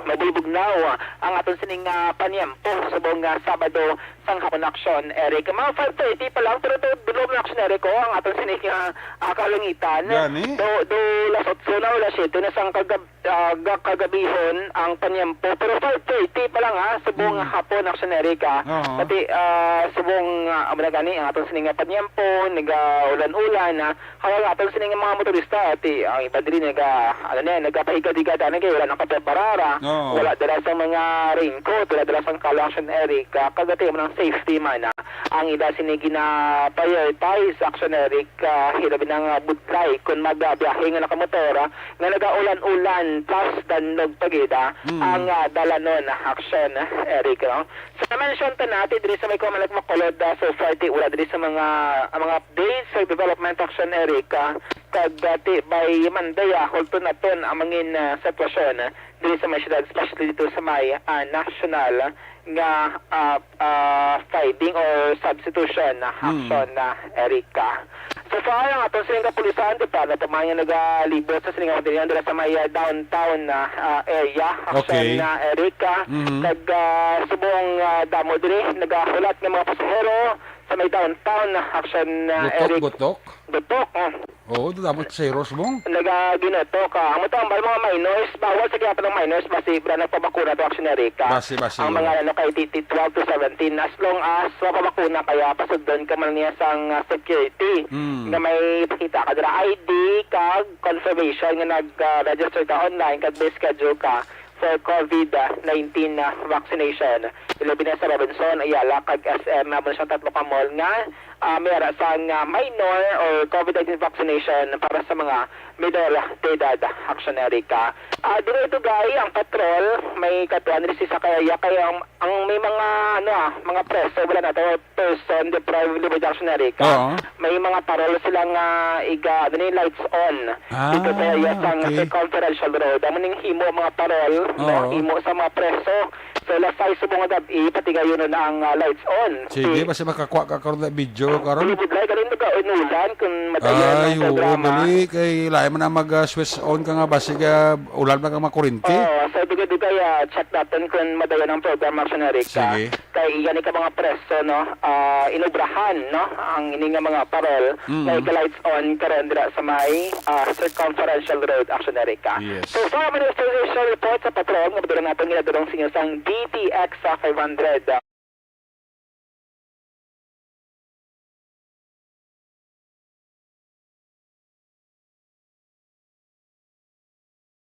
mabulbugnaw ang aton sining, ah, panyempo subong nga Sabado sang hapon, Action Eric. Mga five thirty pa lang, pero do, dulo na, Action Eric, oh, ang aton sining, ah, ah, kalangitan. Gani? Do, do las otso na o las siyete na sang kagab-, ah, ga-, kagabihon ang panyempo. Pero five thirty pa lang, ha, subong Mm. hapon, Action Eric, ah. Oo. Pati, ah, subong, ah, amo na gani ang aton sining nga panyempo, nagaulan-ulan, ah. Kaya nga, aton sining mga motorista, ti, ang iba diri naga, ano na, nagapahigad-higad, ano, kay wala nang kape barara, Oo. wala dala sa mga raincoat, wala dala sa kalo, Action Eric, ah, kag ati mo ng safety man, ah. Ang ila sini gina-prioritize, Action Eric, ah, hilabi na nga budlay, kung magbiyahe nga nakamotor, ah, nga nagaulan-ulan, plus danlog pa gid, ah, Mm. ang, ah, dalanon, Action Eric, no? Sa mention ta natin diri sa may Comelec Bacolod, ah, so far, ti, wala diri sa mga, ang mga updates sa development, Action Eric, ah, kag, ah, ti, by Monday, ah, hulton naton ang mangin, ah, sitwasyon, ah, diri sa may syudad, especially dito sa may, ah, national nga, ah, ah, finding or substitution, ah, Hmm. action, ah, Eric, ah. So far, ang aton sining kapulisan, di pa, na pamaya nagalibot sa sining mga diri sa may, ah, downtown, ah, ah, area, Action, Okay. ah, Eric, ah. Mhm. Kag, ah, subong, ah, damo diri, nagahulat nga mga pasahero sa may downtown, ah, Action, ah, Gutok, Eric. gutok. Gutok, ah. Oo, damo sa Heroes mo. Nagaginutok, ah. Ang matambal, mga minors, bawal sa gihapon ng minors, basi, bra, nagpabakuna to, Action Eric, ah. Basi, basi, Ang oo. mga, ano, kay ti-, ti-, twelve to seventeen, as long as mapabakuna kaya, pasudlon ka man niya sang, ah, security. Mm. Nga may pakita ka dira, I D, kag confirmation nga nag, ah, register ka online, kag may schedule ka for COVID nineteen, ah, vaccination. Ilabi na sa Robinson, Ayala, kag S M, ah, mo na siyang tatlo ka mall nga, ah, may ara sang, ah, minor or COVID nineteen vaccination para sa mga minor de edad, Action Eric, ah. Ah, dugay-dugay ang patrol, may katuan diri sa kaya, kaya ang, ang may mga, ano, ah, mga preso, wala na to, person deprived of liberty, Action Eric, ah. Oo. May mga parol sila nga iga, ano ni, lights on. Ah, Dito sa area sang okay. Circumferential Road. Amo ning himo mga parol, no? Oo. Himo sa mga preso. So, alas sais subong nga gab-i, pati gayon ang, ah, lights on. Sige, Si basi makakuha ka karon na video karon. Bulibudlay, galing nag-unulan kung madayon Ay, ang oo, programa. dali. Kay lain man ang mag, ah, switch on ka nga, basi ka, ulan man ka makurinti. Oo, so, dugay-dugay, ah, check natin kung madayon ang programa, Action Eric, ah. Sige. Kay iya ni ka mga preso, no, ah, inubrahan, no, ang ini nga mga parol Mm. nga ika-lights on karon dira sa may, ah, Circumferential Road, Action Eric, ah. Yes. So far, may information report sa patrol nga madala natin ginadulong sa inyo sang D T X sa five hundred.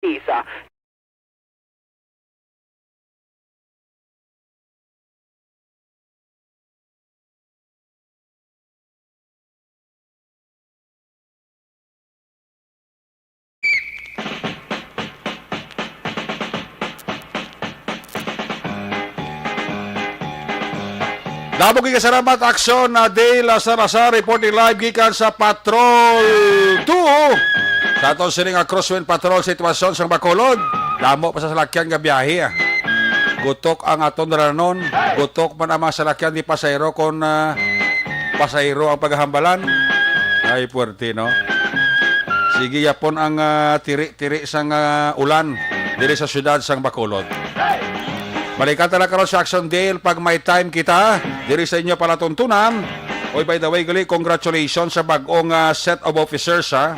Isa. Damo gid nga salamat, Action, ah, Dale, ah, Salazar, reporting live gikan sa Patrol two. Sa aton sini nga Crosswind Patrol sitwasyon sa Bacolod. Damo pa sa salakyan nga biyahe, ah. Gutok ang aton dalanon. Gutok man ang mga salakyan, di pasahero kon, ah, pasahero ang paghambalan. Ay, puwerte, no? Sige, yapon ang, ah, tiri-tiri sang, ah, ulan diri sa siyudad sang Bacolod. Balikan ta na karon sa Action Dale pag may time kita diri sa inyo palatuntunan. Oy, by the way, gali, congratulations sa bag-ong, ah, set of officers, ha.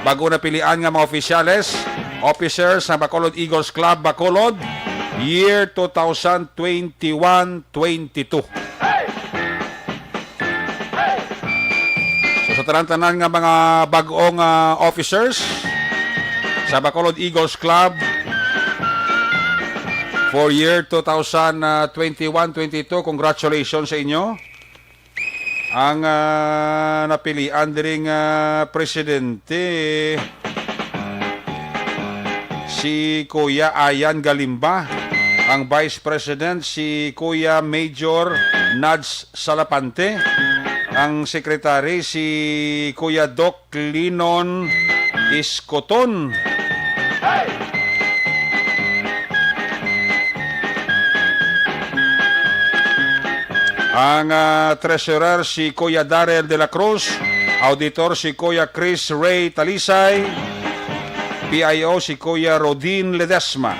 Bag-o napilian nga mga opisyales, officers sa Bacolod Eagles Club, Bacolod, year two thousand twenty-one twenty-two. So, sa tanan-tanan nga mga bag-ong, ah, officers sa Bacolod Eagles Club for year two thousand twenty-one twenty-two, congratulations sa inyo. Ang, ah, napilian diri nga presidente, si Kuya Ayan Galimba. Ang Vice President, si Kuya Major Nads Salapante. Ang secretary, si Kuya Doc Linon Iscoton. Ang, ah, treasurer, si Kuya Darrell de la Cruz. Auditor, si Kuya Chris Ray Talisay. P I O, si Kuya Rodin Ledesma.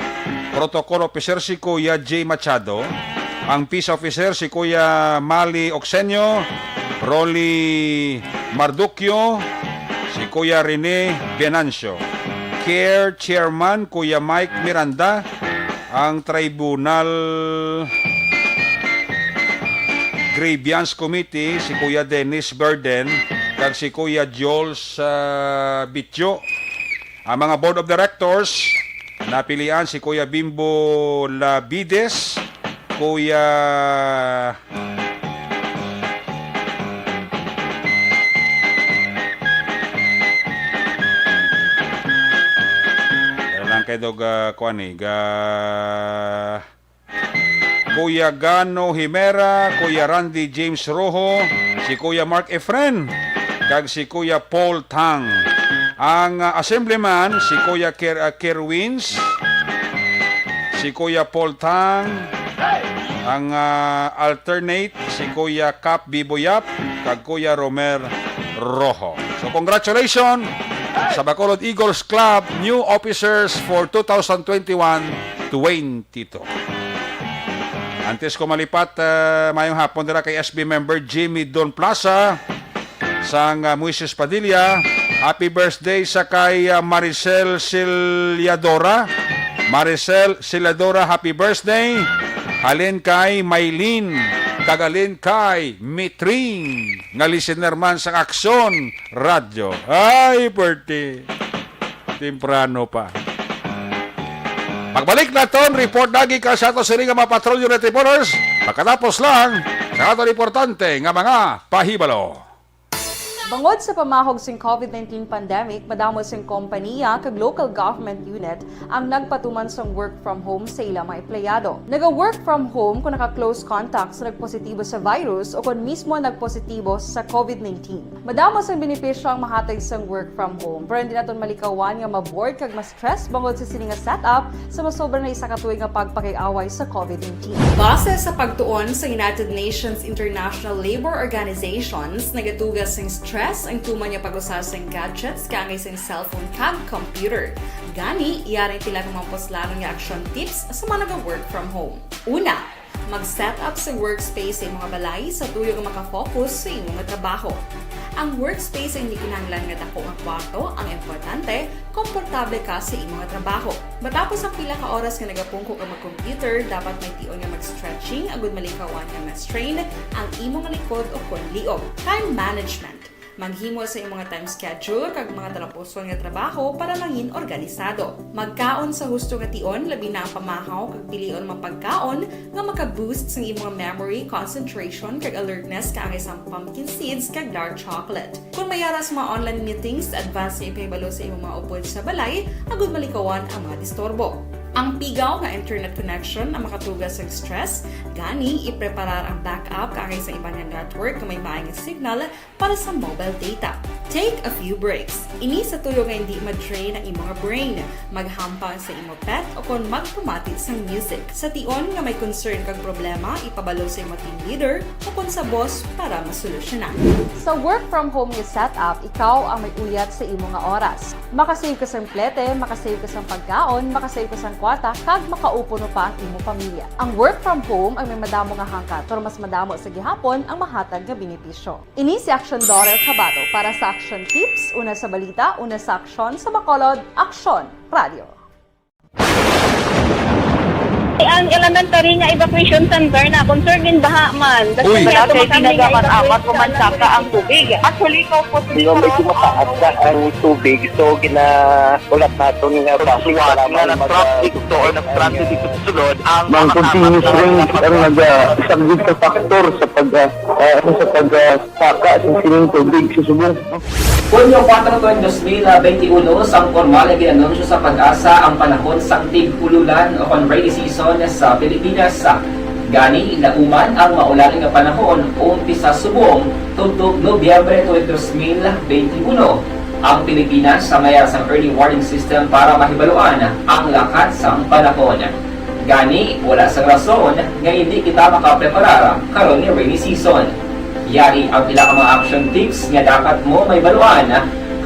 Protocol officer, si Kuya J Machado. Ang peace officer, si Kuya Mali Oxenio, Rolly Marduquio, si Kuya Rene Venancio. Care chairman, Kuya Mike Miranda. Ang tribunal grievance committee, si Kuya Dennis Burden, kag si Kuya Jules, ah, Bityo. Ang mga board of directors, napilian si Kuya Bimbo Labides, Kuya, kaya lang kay Dog, ah, kuan eh, ga, Kuya Gano Himera, Kuya Randy James Rojo, si Kuya Mark Efren, kag si Kuya Paul Tang. Ang, ah, assemblyman, si Kuya Ker-, ah, Kerwins, si Kuya Paul Tang, ang, ah, alternate, si Kuya Cap Biboyap, kag Kuya Romer Rojo. So, congratulations sa Bacolod Eagles Club, new officers for two thousand twenty-one twenty-two. Antes ko malipat, ah, mayong hapon dira kay S B member Jimmy Don Plaza, sang, ah, Moises Padilla. Happy birthday sa kay, ah, Maricel Ciliadora. Maricel Ciliadora, happy birthday. Halin kay Maylin, kag halin kay Mitring, nga listener man sang Aksyon Radyo. Ay, birthday. Temprano pa. Pagbalik naton, report na gikan sa ato sini nga mga Patrol Unit reporters. Pagkatapos lang sa aton importante nga mga pahibalo. Bangod sa pamahog sing covid nineteen pandemic, madamo sing kompanya kag local government unit ang nagpatuman sang work from home sa ila mga empleyado. Naga-work from home kon naka-close contact sa nagpositibo sa virus o kon mismo nagpositibo sa covid nineteen. Madamo sang benepisyo ang mahatag sang work from home, pero hindi naton malikawan nga ma-bored kag ma-stress bangod sa sini nga setup sa masobra na isa ka tuig nga pagpakiaway sa covid nineteen. Base sa pagtuon sa United Nations International Labor Organizations, nagatuga sing stress ang tuman nga pag-usa sing gadgets kaangay sing cellphone kag computer. Gani, yari ang pila ka mga puslanon nga action tips sa mga naga-work from home. Una, mag-set up sa workspace sa imong balay sa tuyo nga maka-focus sa imo nga trabaho. Ang workspace ay hindi kinahanglan nga dako nga kwarto, ang importante, komportable ka sa imo nga trabaho. Matapos ang pila ka oras nga nagapungko ka mag-computer, dapat may tion nga mag-stretching agud malikawan nga ma-strain ang imo nga likod o kon liog. Time management. Maghimo sa imo nga time schedule kag mga talapuson nga trabaho para mangin organisado. Magkaon sa husto nga tion, labi na ang pamahaw kag pilion mga pagkaon nga maka-boost sang imo nga memory, concentration, kag alertness kaangay sang pumpkin seeds kag dark chocolate. Kon may ara sa mga online meetings, advance nga ipahibalo sa imo mga upod sa balay agud malikawan ang mga disturbo. Ang pigaw nga internet connection ang makatuga sa stress, gani ipreparar ang backup kaangay sa iban nga network nga may maay nga signal para sa mobile data. Take a few breaks. Ini sa tuyo nga hindi ma-drain ang imo nga brain. Maghampang sa imo pet o kon magpamati sang music. Sa tion nga may concern kag problema, ipabalo sa imo team leader o kon sa boss para masolusyonan. Sa work from home nga setup, ikaw ang may uyat sa imo nga oras. Makasave ka sang plete, makasave ka sang pagkaon, makasave ka sang kwarta, kag makaupod pa ang imo pamilya. Ang work from home ang may madamo nga hangkat, pero mas madamo sa gihapon ang mahatag nga benepisyo. Ini si Aksyon Dorel Cabato para sa Aksyon Tips, una sa balita, una sa aksyon, sa Bacolod, Aksyon Radio. Ang elementary nga evacuation center na concern din baha man. Uy. Wala kay tinaga man apat ko man saka ang tubig. Actually, ko po. Di ba, medyo mataas na ang tubig, so ginaulat naton nga basi nga mag- nag-traffic to or nag-transit dito sa sulod ang mga continuous rain ang naga-, saglit sa factor sa pag, ah, ah, sa pag, ah, saka sa sining tubig sa subong. Hunyo kuwatro tuig dos mil benti uno, sang pormal nga gin-anunsyo sa PAGASA ang panahon sang tig-ululan o kon rainy season sa Pilipinas. Gani, lauman ang maulan nga panahon umpisa subong tubtob Nobyembre tulo ka dos mil benti uno. Ang Pilipinas sa mayar sang early warning system para mahibaluan ang lakat sang panahon. Gani, wala sang rason nga hindi kita makapreparar karon nga rainy season. Yari ang pila ka mga action tips nga dapat mo mahibaluan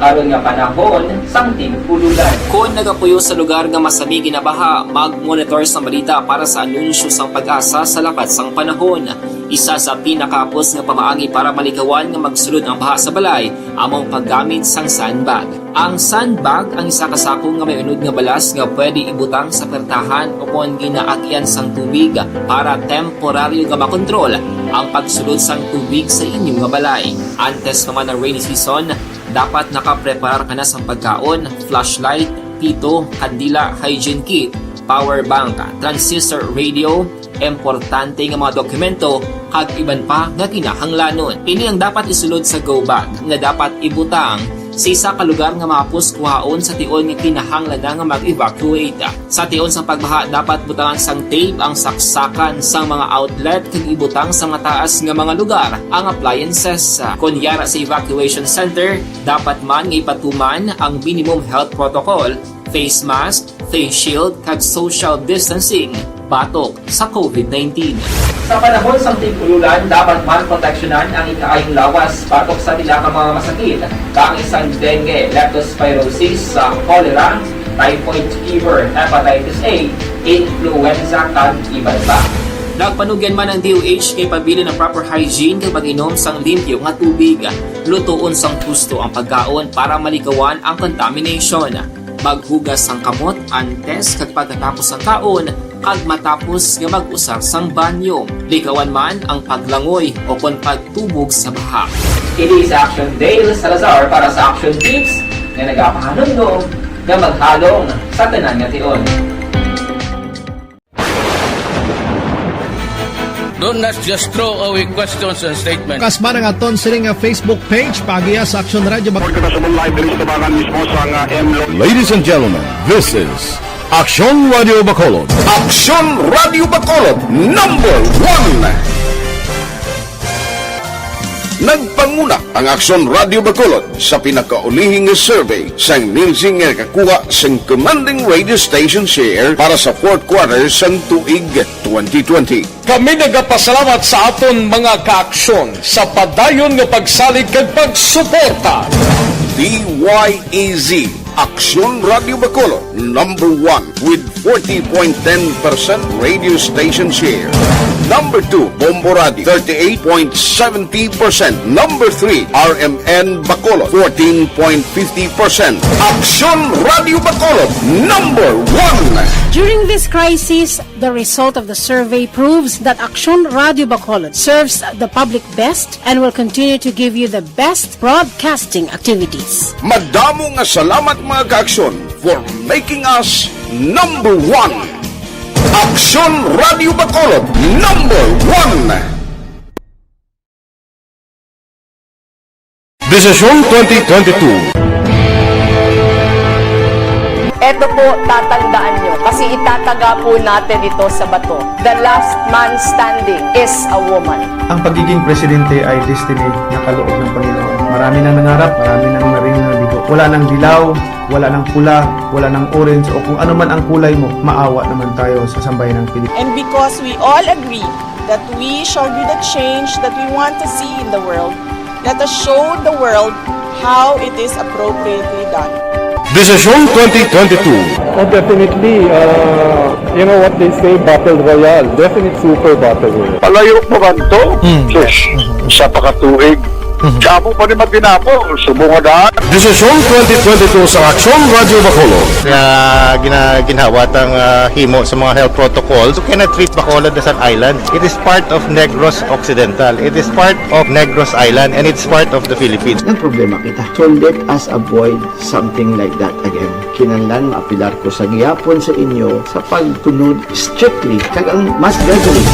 karon nga panahon sang tig-ululan. Kon nagapuyo sa lugar nga masami ginabaha, mag-monitor sang balita para sa anunsyo sang PAGASA sa lakat sang panahon. Isa sa pinakahapos nga pamaagi para malikawan nga magsulod ang baha sa balay amo ang paggamit sang sandbag. Ang sandbag ang isa ka sako nga may unod nga balas nga pwede ibutang sa pertahan o kon ginaagyan sang tubig para temporaryo nga makontrol ang pagsulod sang tubig sa inyo nga balay. Antes pa man ang rainy season, dapat nakapreparar ka na sang pagkaon, flashlight, pito, kandila, hygiene kit, power bank, transistor radio, importante nga mga dokumento, kag iban pa nga kinahanglanon. Ini ang dapat isulod sa go bag nga dapat ibutang sa isa ka lugar nga mahapos kuhaon sa tion nga kinahanglan na nga mag-evacuate. Sa tion sang pagbaha, dapat butangan sang tape ang saksakan sang mga outlet kag ibutang sa mataas nga mga lugar ang appliances. Kon yara sa evacuation center, dapat man nga ipatuman ang minimum health protocol, face mask, face shield, kag social distancing batok sa covid nineteen. Sa panahon sang tig-ululan, dapat man proteksyonan ang ikaayong lawas batok sa pila ka mga masakit, kaangay sang dengue, leptospirosis, sa cholera, typhoid fever, hepatitis A, influenza, kag iban pa. Nagpanugyan man ang D O H kay pabilin ang proper hygiene kag pag-inom sang limpyo nga tubig, lutoon sang husto ang pagkaon para malikawan ang contamination. Maghugas sang kamot antes kag pagkatapos sang kaon, kag matapos nga mag-usar sang banyo. Likawan man ang paglangoy o kon pagtubog sa baha. Ini si Action Dale Salazar para sa Action Tips nga nagapahanumdom nga maghalong sa tanan nga tion. Don't not just throw away questions and statements. Kasman ang aton sini nga Facebook page, paagiha sa Action Radio Bac- Report kita sa live diri sa tubangan mismo sa nga M Lo- Ladies and gentlemen, this is Action Radio Bacolod. Action Radio Bacolod, number one. Nagpanguna ang Action Radio Bacolod sa pinakaulihi nga survey sang Nielsen nga nakakuha sang commanding radio station share para sa fourth quarter sang tuig twenty twenty. Kami nagapasalamat sa aton mga kaaksyon sa padayon nga pagsalig kag pagsuporta. D Y E Z, Aksyon Radio Bacolod, number one with forty point ten percent radio station share. Number two, Bombo Radio, thirty-eight point seventy percent. Number three, R M N Bacolod, fourteen point fifty percent. Aksyon Radio Bacolod, number one. During this crisis, the result of the survey proves that Aksyon Radio Bacolod serves the public best and will continue to give you the best broadcasting activiity. Madamo nga salamat, mga kaaksyon, for making us number one. Aksyon Radio Bacolod, number one. Desisyon twenty twenty-two. Eto po, tatandaan nyo, kasi itataga po natin ito sa bato. The last man standing is a woman. Ang pagiging presidente ay destiny na kaloob ng Panginoon. Marami nang nangarap, marami nang naring nabigo. Wala nang dilaw, wala nang pula, wala nang orange, o kung ano man ang kulay mo, maawa naman tayo sa sambayanang Pilipinas. And because we all agree that we shall be the change that we want to see in the world, let us show the world how it is appropriately done. Desisyon twenty twenty-two. Oh, definitely, uh, you know what they say, battle royale. Definite super battle royale. Palayo mo kanto, Hmm. sus, sa pakatuig. Mhm. Sa amo pa ni Matinabo, subong nga daan. Desisyon twenty twenty-two sa Aksyon Radio Bacolod. Nga gina-, ginhawa tang, ah, himo sa mga health protocols. You cannot treat Bacolod as an island. It is part of Negros Occidental. It is part of Negros Island, and it's part of the Philippines. Nagproblema kita. So let us avoid something like that again. Kinahanglan maapelar ko sa gihapon sa inyo sa pagtunod strictly kag ang mass gathering.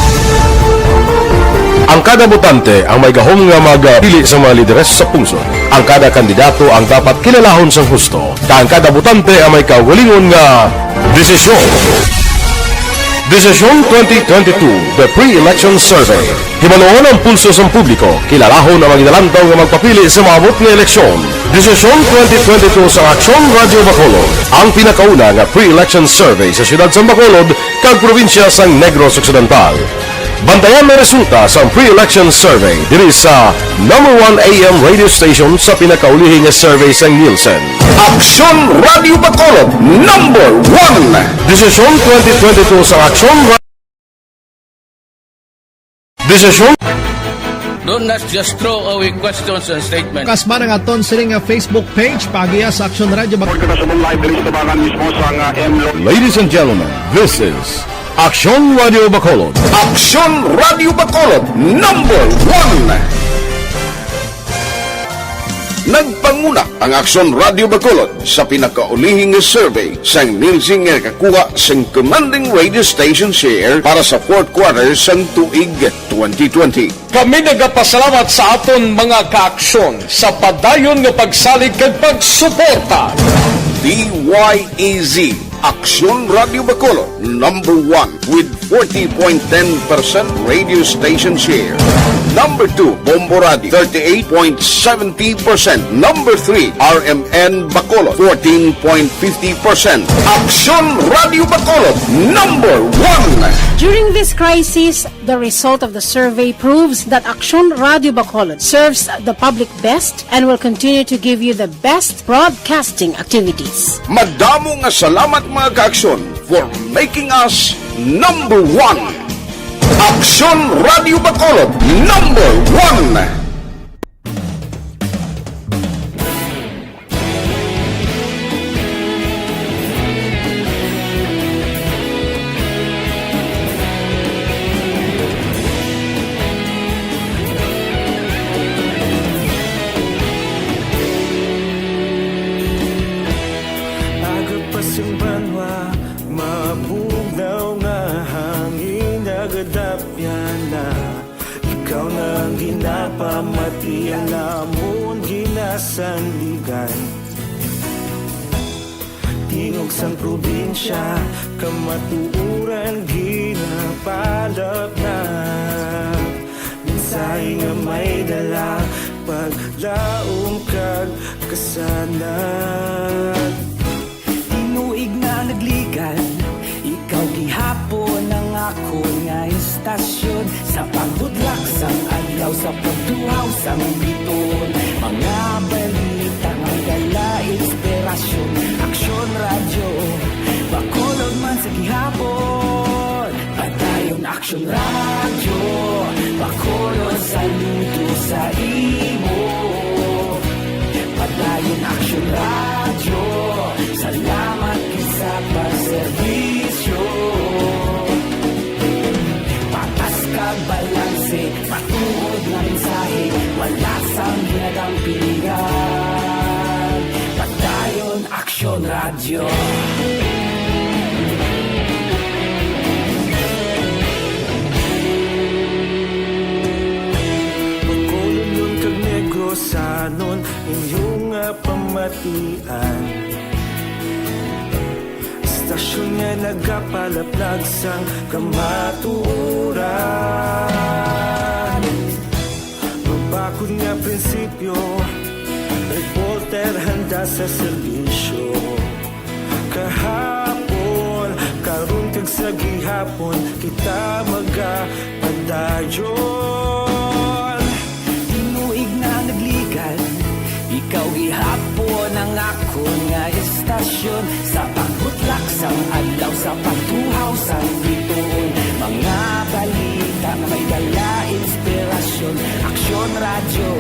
Ang kada botante ang may gahom nga magpili sa mga lideres sa pungsod. Ang kada kandidato ang dapat kilalahon sang husto, kag ang kada botante ang may kaugalingon nga desisyon. Desisyon twenty twenty-two, The Pre-Election Survey. Hibaluon ang pulso sang publiko, kilalahon ang mga ginalantaw nga magpapili sa maabot nga eleksyon. Desisyon twenty twenty-two sa Aksyon Radio Bacolod, ang pinakauna nga pre-election survey sa siyudad sang Bacolod kag probinsya sang Negros Occidental. Bantayan ang resulta sang pre-election survey diri sa number one A M radio station sa pinakaulihi nga survey sang Nielsen. Aksyon Radio Bacolod, number one. Desisyon twenty twenty-two sa Aksyon Ra-, Desisyon. Don't not just throw away questions and statements. Kasman ang aton sini nga Facebook page, paagiha sa Aksyon Radio Bacolod. Report ka sa live diri sa tabangan mismo sa nga M Lo- Ladies and gentlemen, this is Aksyon Radio Bacolod. Aksyon Radio Bacolod, number one. Nagpanguna ang Aksyon Radio Bacolod sa pinakaulihi nga survey sang Nielsen nga nakakuha sang commanding radio station share para sa fourth quarter sang tuig twenty twenty. Kami nagapasalamat sa aton mga kaaksyon sa padayon nga pagsalig kag pagsuporta. D Y E Z, Aksyon Radio Bacolod, number one with forty point ten percent radio station share. Number two, Bombo Radio, thirty-eight point seventy percent. Number three, R M N Bacolod, fourteen point fifty percent. Aksyon Radio Bacolod, number one. During this crisis, the result of the survey proves that Aksyon Radio Bacolod serves the public best and will continue to give you the best broadcasting activities. Madamo nga salamat, mga kaaksyon, for making us number one. Aksyon Radio Bacolod, number one. Aga pa sing banwa, mabugnaw nga hangin, nagadapyan na. Ikaw na ang ginapamati, ang amon ginasandigan. Tingog sang probinsya, kamatuoran ginapalapnag. Mensahe nga may dala, paglaom kag kasanag. Tinuig na nagligan, ikaw gihapon ang akon nga istasyon. Sa pagbudlak sang adlaw, sa pagtuhaw sang bituon, mga balita nga dala inspirasyon. Aksyon Radyo, Bacolod man sa gihapon. Padayon Aksyon Radyo, Bacolod, saludo sa imo. Padayon Aksyon Radyo, salamat gid sa pagserbisyo. Patas kag balanse, matuod nga mensahe, wala sang ginadampigan. Padayon Aksyon Radyo. Bacolodnon kag Negrosanon, inyo nga pamatian. Istasyon nga nagapalaplag sang kamatuoran. Mabakod nga prinsipyo, reporter handa sa serbisyo. Kahapon, karon kag sa gihapon, kita magapadayon. Tinuig na nagligan, ikaw gihapon ang akon nga istasyon. Sa pagbutlak sang adlaw, sa pagtuhaw sang bituon, mga balita nga may dala inspirasyon. Aksyon Radyo,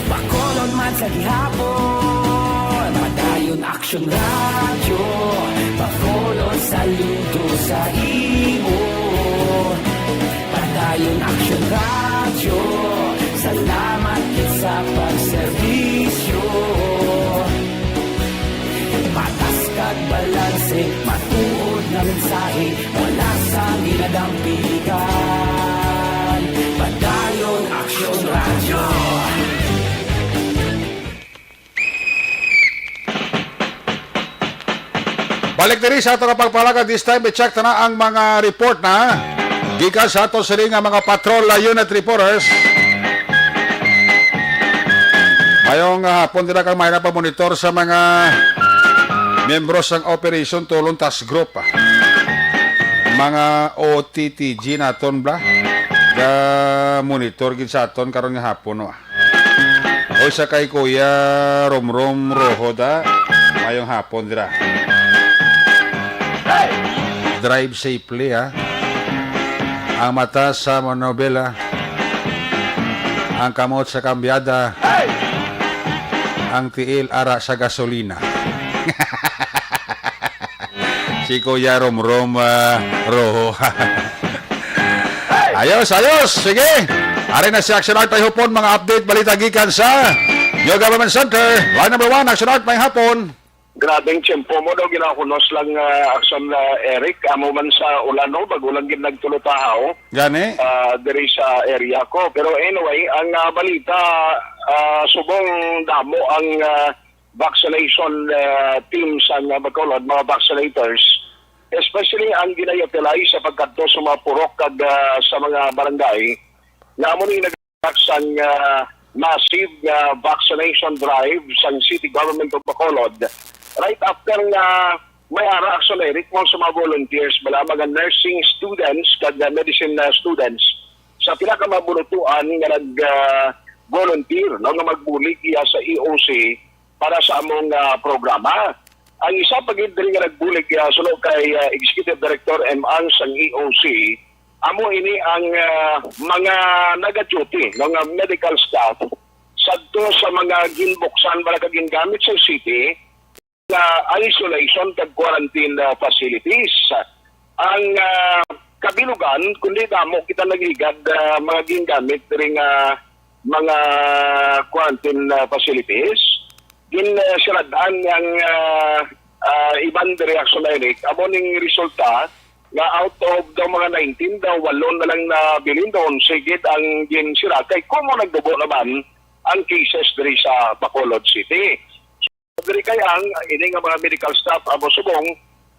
Bacolod man sa gihapon. Padayon Aksyon Radyo, Bacolod, saludo sa imo. Padayon Aksyon Radyo, salamat gid sa pagserbisyo. Patas kag balanse, matuod nga mensahe, wala sang ginadampigan. Padayon Aksyon Radyo. Balik diri sa ato nga pagpalagad, this time i-check ta na ang mga report na gikan sa ato sini nga mga patrol, uh, unit reporters. Mayong, uh, hapon dira kang may napamonitor sa mga miyembro sang Operation Tulong Task Group, ah. Mga O T T G naton, bla. Ga-monitor gid sa aton karon nga hapon, no? Oy, sa kay Kuya Romrom Rojo da. Mayong hapon dira. Drive safely, ha. Ang mata sa manobela, ang kamot sa kambyada, ang tiil ara sa gasolina. Si Kuya Romrom, ah, Rojo. Ayos, ayos. Sige. Ari na si Action Art Tayhupon, mga update, balita gikan sa New Government Center. Line number one, Action Art, may hapon. Grabing tiyempo mo daw, ginahunos lang, ah, Action, ah, Eric. Amo man sa ulan, no? Bago lang gid nagtulutahaw, Gani? ah, diri sa area ko. Pero anyway, ang, ah, balita, ah, subong damo ang, ah, vaccination, ah, team sa, ah, Bacolod, mga vaccinators, especially ang gina-utilize sa pagkadto sa mga purok kag, ah, sa mga barangay, nga amo ni nag-, sang, ah, massive nga vaccination drive sang City Government of Bacolod. Right after nga may ara, Action Eric, mo sa mga volunteers, bala, mga nursing students kag, ah, medicine, ah, students sa pila ka mga bulutuan nga nag, ah, volunteer, no, nga magbulig iya sa E O C para sa among, ah, programa. Ang isa pa gid diri nga nagbulig, ah, suno kay, ah, Executive Director M. Ang sang E O C, amo ini ang, ah, mga naga-duty, no, nga medical staff sadto sa mga ginbuksan, wala ka gingamit sa city, nga isolation kag quarantine, ah, facilities. Ang, ah, kabilugan, kundi damo kita nagligad, ah, mga gingamit diri nga mga quarantine, ah, facilities. Gin, ah, sirad-an ang, ah, ah, iban diri, Action Eric. Amo ning resulta nga out of daw mga nineteen, daw walo na lang nabilin, daw onse gid ang ginsira. Kay kumo nagdugo naman ang cases diri sa Bacolod City. Diri kay ang ini nga mga medical staff amo subong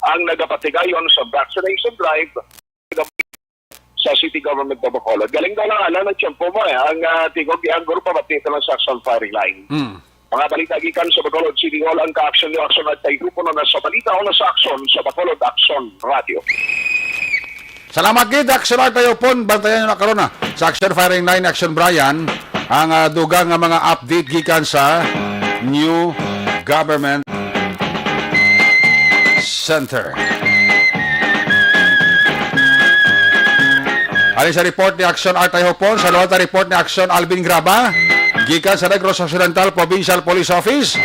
ang nagapatigayon sa vaccination drive sa City Government of Bacolod. Galing daw lang, alam, ang tiyempo mo, eh. Ang, ah, tingog, ang grupo, pati ito lang sa Action Firing Line. Hmm. Mga balita gikan sa Bacolod City Hall, ang ka-action niyo, Action at Tayhupon na sa balita o na sa aksyon sa Bacolod Action Radio. Salamat gid, Action Art Tayhupon. Bantayan niyo na karon na sa Action Firing Line, Action Brian, ang, ah, dugang nga mga update gikan sa New Government Center. Alin sa report ni Action Art Tayhupon, sa report ni Action Alvin Graba, gikan sa Negros Occidental Provincial Police Office.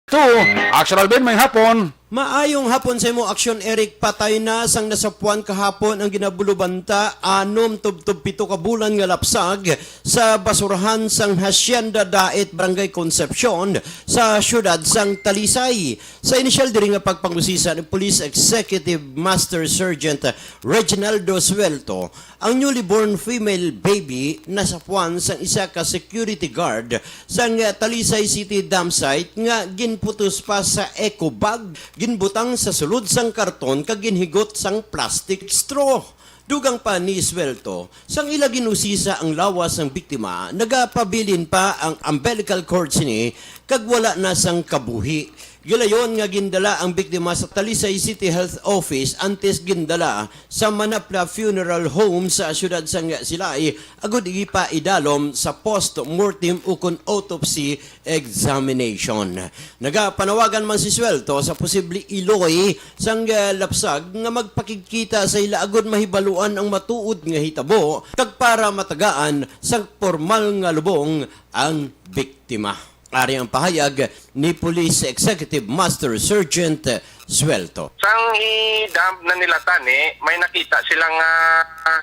Two, Action Alvin, may hapon. Maayong hapon sa imo, Action Eric. Patay na sang nasapuan kahapon ang ginabulubanta, anom tubtob pito ka bulan nga lapsag sa basurahan sang Hacienda Dait, Barangay Concepcion, sa siyudad sang Talisay. Sa inisyal diri nga pagpangusisa ni Police Executive Master Sergeant Reginaldo Suelto, ang newly born female baby nasapuan sang isa ka security guard sang Talisay City dump site nga ginputos pa sa eco bag, ginbutang sa sulod sang karton kag ginhigot sang plastic straw. Dugang pa ni Suelto, sang ila ginusisa ang lawas sang biktima, nagapabilin pa ang umbilical cord sini kag wala na sang kabuhi. Gilayon nga gindala ang biktima sa Talisay City Health Office antes gindala sa Manapla Funeral Home sa siyudad sang Silay, agud ipaidalom sa post-mortem ukon autopsy examination. Nagapanawagan man si Suelto sa posible iloy sang, ah, lapsag nga magpakigkita sa ila agud mahibaluan ang matuod nga hitabo kag para matagaan sa pormal nga lubong ang biktima. Ari ang pahayag ni Police Executive Master Sergeant Suelto. Sang i-dump na nila tani, may nakita sila nga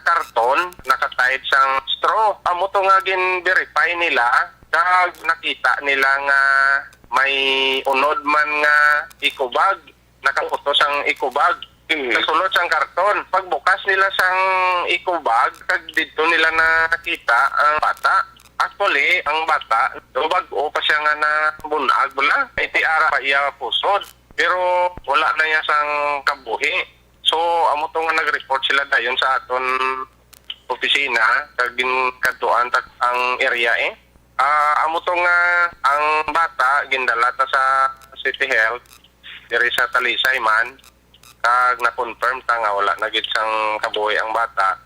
karton nakatied sang straw. Amo to nga gin-verify nila, kag nakita nila nga may unod man nga eco bag, nakaputos ang eco bag. Mm. Sa sulod sang karton. Pagbukas nila sang eco bag, kag didto nila nakita ang bata. Actually, ang bata, bag-o pa siya nga nabun-ag bala. May tiara pa iya pusod. Pero wala na niya sang kabuhi. So, amo to nga nag-report sila dayon sa aton opisina, kag ginkadtuan ta ang area, eh. Ah, amo to nga ang bata gindala ta sa City Health diri sa Talisay man, kag na-confirm ta nga wala na gid sang kabuhi ang bata.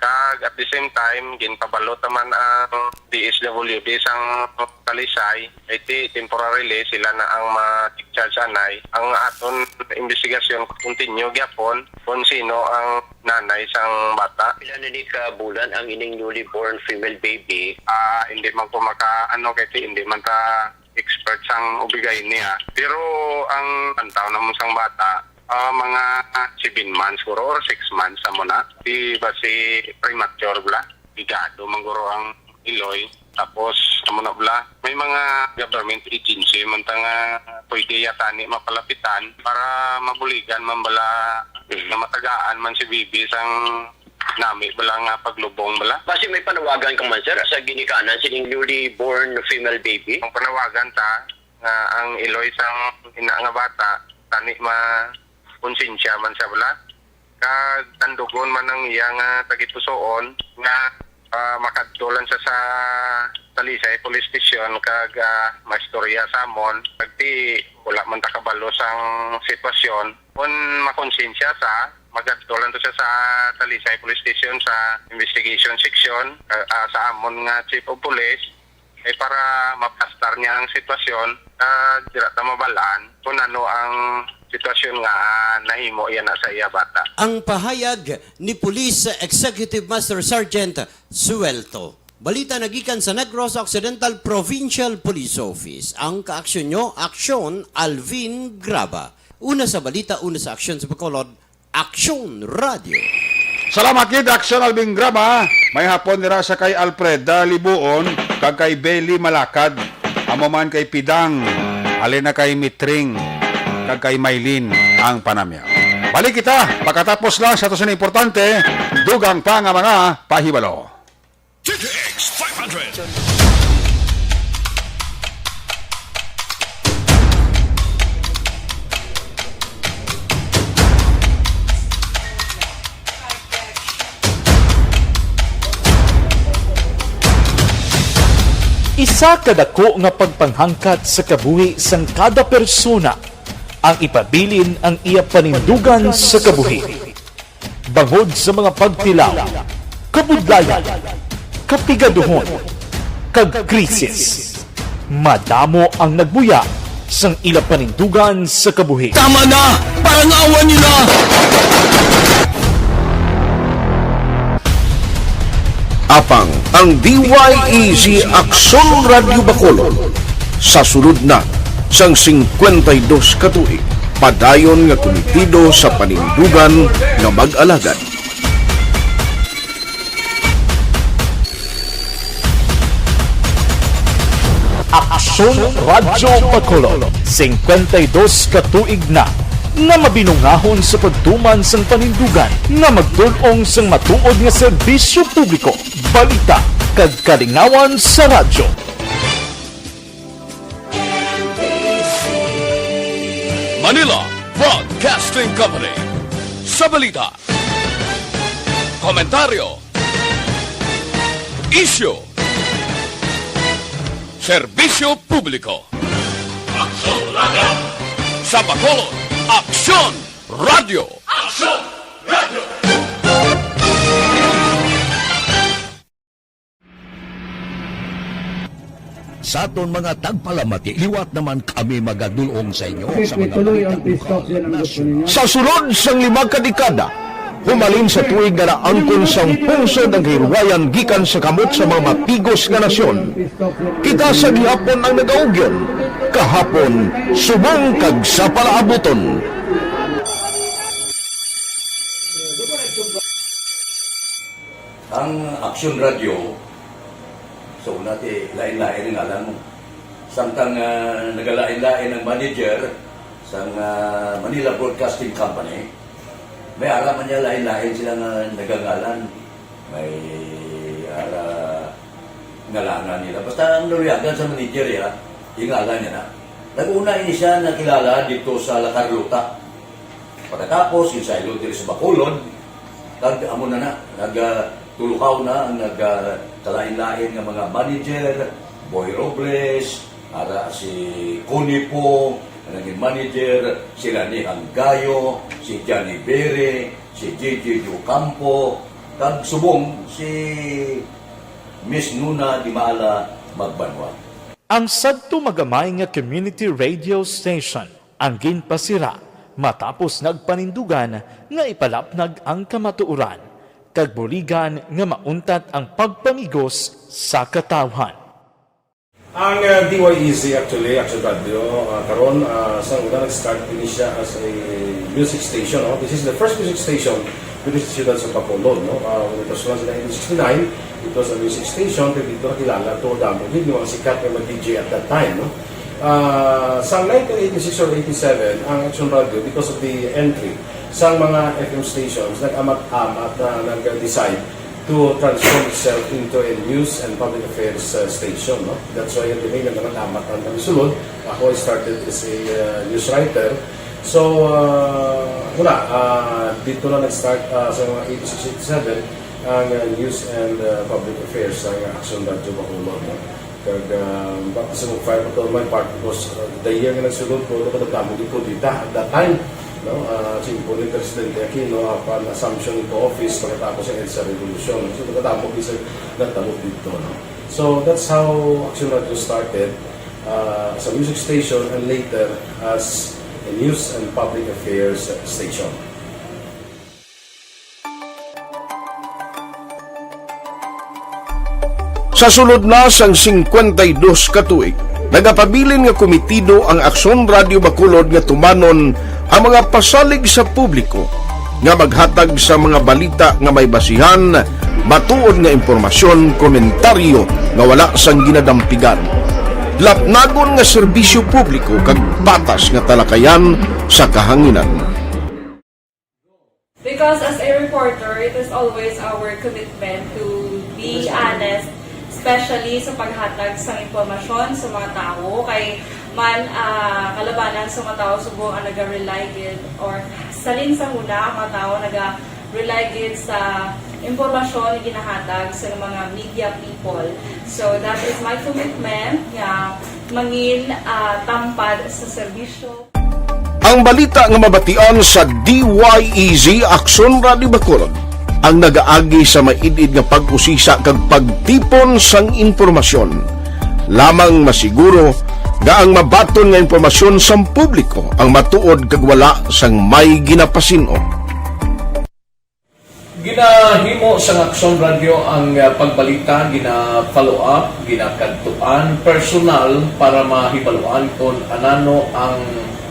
Kag at the same time, ginpabalo ta man ang D S W D sang Talisay, kay ti temporarily sila na ang ma-take charge anay. Ang aton investigasyon continue gyapon kung sino ang nanay sang bata. Pila na ni ka bulan ang ining newly born female baby? Ah, hindi man ko maka, ano, kay ti hindi man ta expert sang ubigay niya. Pero ang pantaw naman sang bata, ah, mga seven months siguro or six months amo na. Di ba si premature bala? Bigado man guro ang iloy. Tapos, amo na bala, may mga government agency man ta nga pwede yata ni mapalapitan para mabuligan man bala Mhm. na matagaan man si baby sang nami bala nga paglubong bala. Basi may panawagan ka man, sir, sa ginikanan sining newly born female baby? Ang panawagan ta nga ang iloy sang ina nga bata tani makonsensya man siya bala, kag tandugon man ang iya nga tagipusoon nga, ah, makadto lang siya sa Talisay Police Station kag, ah, maistorya sa amon. Kag ti wala man ta kabalo sang sitwasyon. Kon makonsensya sa, magadto lang to siya sa Talisay Police Station sa investigation section, ah, ah, sa amon nga Chief of Police, eh, para mapastar niya ang sitwasyon, ah, dira ta mabalaan kung ano ang sitwasyon nga, ah, nahimo yan na sa iya bata. Ang pahayag ni Police Executive Master Sergeant Suelto. Balita nagikan sa Negros Occidental Provincial Police Office. Ang kaaksyon nyo, Aksyon Alvin Graba. Una sa balita, una sa aksyon sa Bacolod, Aksyon Radio. Salamat gid, Aksyon Alvin Graba. May hapon dira sa kay Alfreda Libuon kag kay Belly Malakad. Amo man kay Pidang, halin na kay Mitring, kag kay Maylin ang panamya. Balik kita, pagkatapos lang sa ato sa importante, dugang pa nga mga pahibalo. T T X five hundred. Isa ka dako nga pagpanghangkat sa kabuhi sang kada persona ang ipabilin ang iya panindugan sa kabuhi. Bangod sa mga pagtilaw, kabudlayan, kapigaduhon, kag krisis, madamo ang nagbuya sang ila panindugan sa kabuhi. Tama na! Parangawan niyo na! Apang ang D Y E Z Aksyon Radyo Bacolod sa sulod na sang singkwenta y dos ka tuig, padayon nga kumitido sa panindugan nga mag-alagad. Aksyon Radyo Bacolod, singkwenta y dos ka tuig na nga mabinungahon sa pagtuman sang panindugan nga magtul-ong sang matuod nga serbisyo publiko, balita, kag kalingawan sa radyo. Manila Broadcasting Company. Sa balita, komentaryo, isyu, serbisyo publiko. Aksyon Radyo. Sa Bacolod, Aksyon Radyo. Aksyon Radyo. Sa aton mga tagpalamati, liwat naman kami magadul-ong sa inyo sa mga balita lokal, nasyonal. Sa sulod sang lima ka dekada, humalin sa tuig nga naangkon sang pungsod ang kahilwayan gikan sa kamot sa mga mapigos nga nasyon, kita sa gihapon ang nagaugyon, kahapon, subong kag sa palaabuton. Ang Aksyon Radyo, sa una ti lain-lain ang ngalan mo. Samtang, ah, nagalain-lain ang manager sang, ah, Manila Broadcasting Company, may ara man niya lain-lain sila nga nagangalan. May ara ngalangan nila. Basta ang naluyagan sa manager, ya, yung ngalan niya na. Nag-una ini siya nakilala dito sa La Carlota. Pagkatapos, ginsaylo diri sa Bacolod, kag amo na na, nag, ah, tulukaw na ang nag, ah, kalain-lain nga mga manager, Boy Robles, ara si Connie Poo, ang naging manager, si Rani Hanggayo, si Johnny Bere, si J J Ocampo, kag subong si Miss Nuna Dimala Magbanwa. Ang sadto magamay nga community radio station ang ginpasira matapos nagpanindugan nga ipalapnag ang kamatuoran kag buligan nga mauntat ang pagpamigos sa katawhan. Ang, uh, D Y E Z actually, Action Radio, uh, karon, uh, sa una nag-start ini siya as a music station, no? This is the first music station dito sa siyudad sa Bacolod, no? Uh, when it was launched in nineteen sixty-nine, it was a music station, pero dito nakilala to damo gid yung mga sikat nga mga D J at that time, no? Uh, sa nineteen eighty-six or eighty-seven, ang Action Radio, because of the entry sa mga F M stations, nag-amat-amat na nag-decide to transform itself into a news and public affairs, uh, station, no? That's why yung tinig na nag-amat ang kami sulod. Ako, I started as a, uh, news writer. So, uh, wala, uh, dito na nag-start, uh, sa mga eighty-six, eighty-seven, ang, uh, news and, uh, public affairs sa Action Radio Bacolod, no? Kag, uh, baka sa mag-fire ko to my part because, uh, the year nga nagsulod ko, ano ko nagdamo di ko dita at that time, no? Uh, simple ni Presidente Aquino, apan assumption into office pagkatapos sa EDSA Revolution. So, nagdamo di sa nagdamo dito, no? So, that's how Action Radio started, uh, as a music station and later as a news and public affairs station. Sa sulod na sang singkwenta y dos ka tuig, nagapabilin nga komitido ang Aksyon Radio Bacolod nga tumanon ang mga pasalig sa publiko nga maghatag sa mga balita nga may basihan, matuod nga impormasyon, komentaryo nga wala sang ginadampigan, lapnagon nga serbisyo publiko kag patas nga talakayan sa kahanginan. Because as a reporter, it is always our commitment to be honest, especially sa paghatag sang impormasyon sa mga tawo. Kay man, ah, kalabanan sa mga tawo subong ang naga-rely gid, or salin sa huna ang mga tawo naga-rely gid sa impormasyon nga ginahatag sa mga media people. So that is my commitment nga mangin, ah, tampad sa serbisyo. Ang balita nga mabatian sa D Y E Z Aksyon Radio Bacolod ang nagaagi sa maid-id nga pag-usisa kag pagtipon sang impormasyon. Lamang masiguro nga ang mabaton nga impormasyon sang publiko ang matuod kag wala sang may ginapasin-o. Ginahimo sang Aksyon Radio ang, ah, pagbalita, gina-follow up, ginakadtuan personal para mahibaluan kon anano ang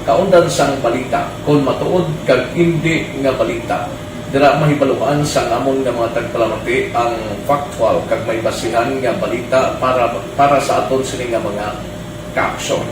kaundan sang balita, kon matuod kag indi nga balita. Dira mahibaluan sang amon nga mga tagpalamati ang factual kag may basihan nga balita para, para sa aton sini nga mga kaaksyon.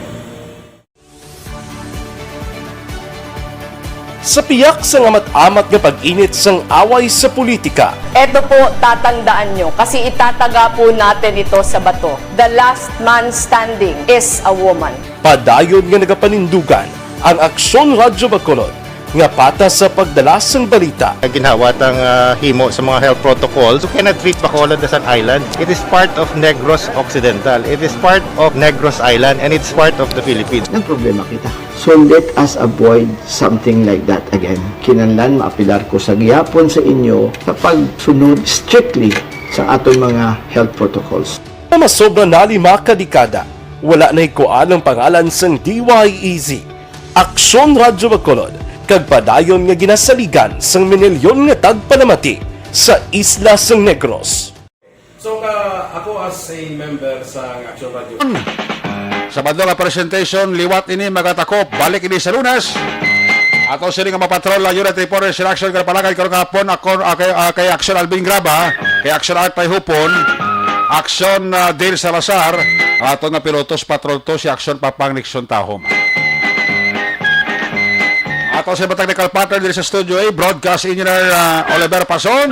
Sa piyak sang amat-amat nga pag-init sang away sa politika, Eto po, tatandaan nyo, kasi itataga po natin ito sa bato. The last man standing is a woman. Padayon nga nagapanindugan ang Aksyon Radyo Bacolod nga patas sa pagdala sang balita. Ginhawa tang, ah, himo sa mga health protocols. You cannot treat Bacolod as an island. It is part of Negros Occidental. It is part of Negros Island, and it's part of the Philippines. Nagproblema kita. So let us avoid something like that again. Kinahanglan maapelar ko sa gihapon sa inyo sa pagsunod strictly sa aton mga health protocols. Nga masobra na lima ka dekada, wala na hikuan ang pangalan sang D Y E Z, Aksyon Radyo Bacolod, kag padayon nga ginasaligan sang minilyon nga tagpalamati sa isla sang Negros. So, ka, ako as a member sa Action Radio. Sa banda nga presentation, liwat ini magatakop. Balik ini sa Lunes. Ato sini nga mapatrol ang Unity Forest in Action, kalapalagan karon kahapon, ako, ah, kay, ah, kay Action Alvin Graba, kay Action Art Payhupon, Action, ah, Dale Salazar, ato nga pilotos patrol to, si Action Papang Nixon Tahom. Ato sa batang ni Carl Pater diri sa Studio A, broadcast engineer, ah, Oliver Pason.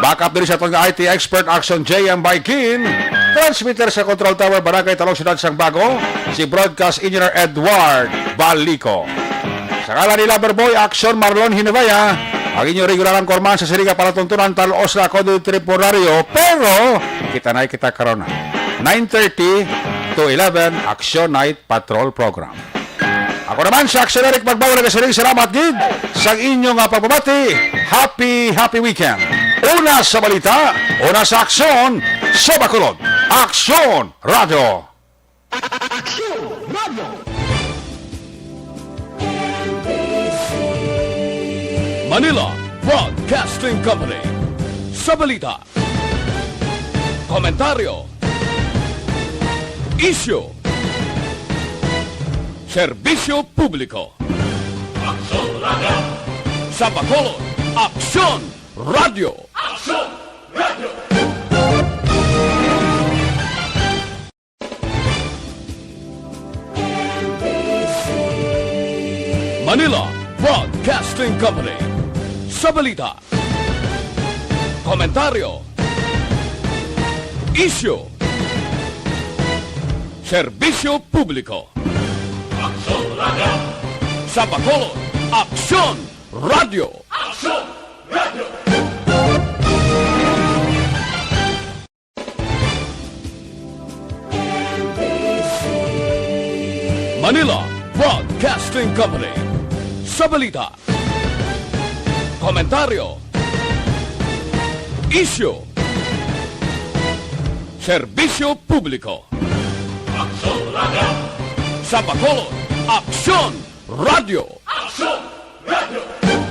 Backup diri sa aton nga I T expert, Action J M Baikin. Transmitter sa Control Tower, Barangay Talong, Siyudad sang Bago, si Broadcast Engineer Edward Balico. Sa ngalan ni Loverboy, Action Marlon Hinabaya, ang inyo regular anchorman sa siring nga palatuntunan, Tal-os na ako dito temporaryo, pero kita na kita karon na. Nine thirty to eleven, Action Night Patrol Program. Ako naman si Action Eric Magbaw, nagasiring salamat gid sa inyo nga pagpamati. Happy, happy weekend. Una sa balita, una sa aksyon, sa Bacolod. Aksyon Radio. Aksyon Radio. Manila Broadcasting Company. Sa balita, komentaryo, isyu, serbisyo publiko. Aksyon Radio. Sa Bacolod, Aksyon Radio. Aksyon Radio. Manila Broadcasting Company. Sa balita, komentaryo, isyu, serbisyo publiko. Aksyon Radio. Sa Bacolod, Aksyon Radio. Aksyon Radio. Manila Broadcasting Company. Sa balita, komentaryo, isyu, serbisyo publiko. Aksyon Radio. Sa Bacolod, Aksyon Radio. Aksyon Radio.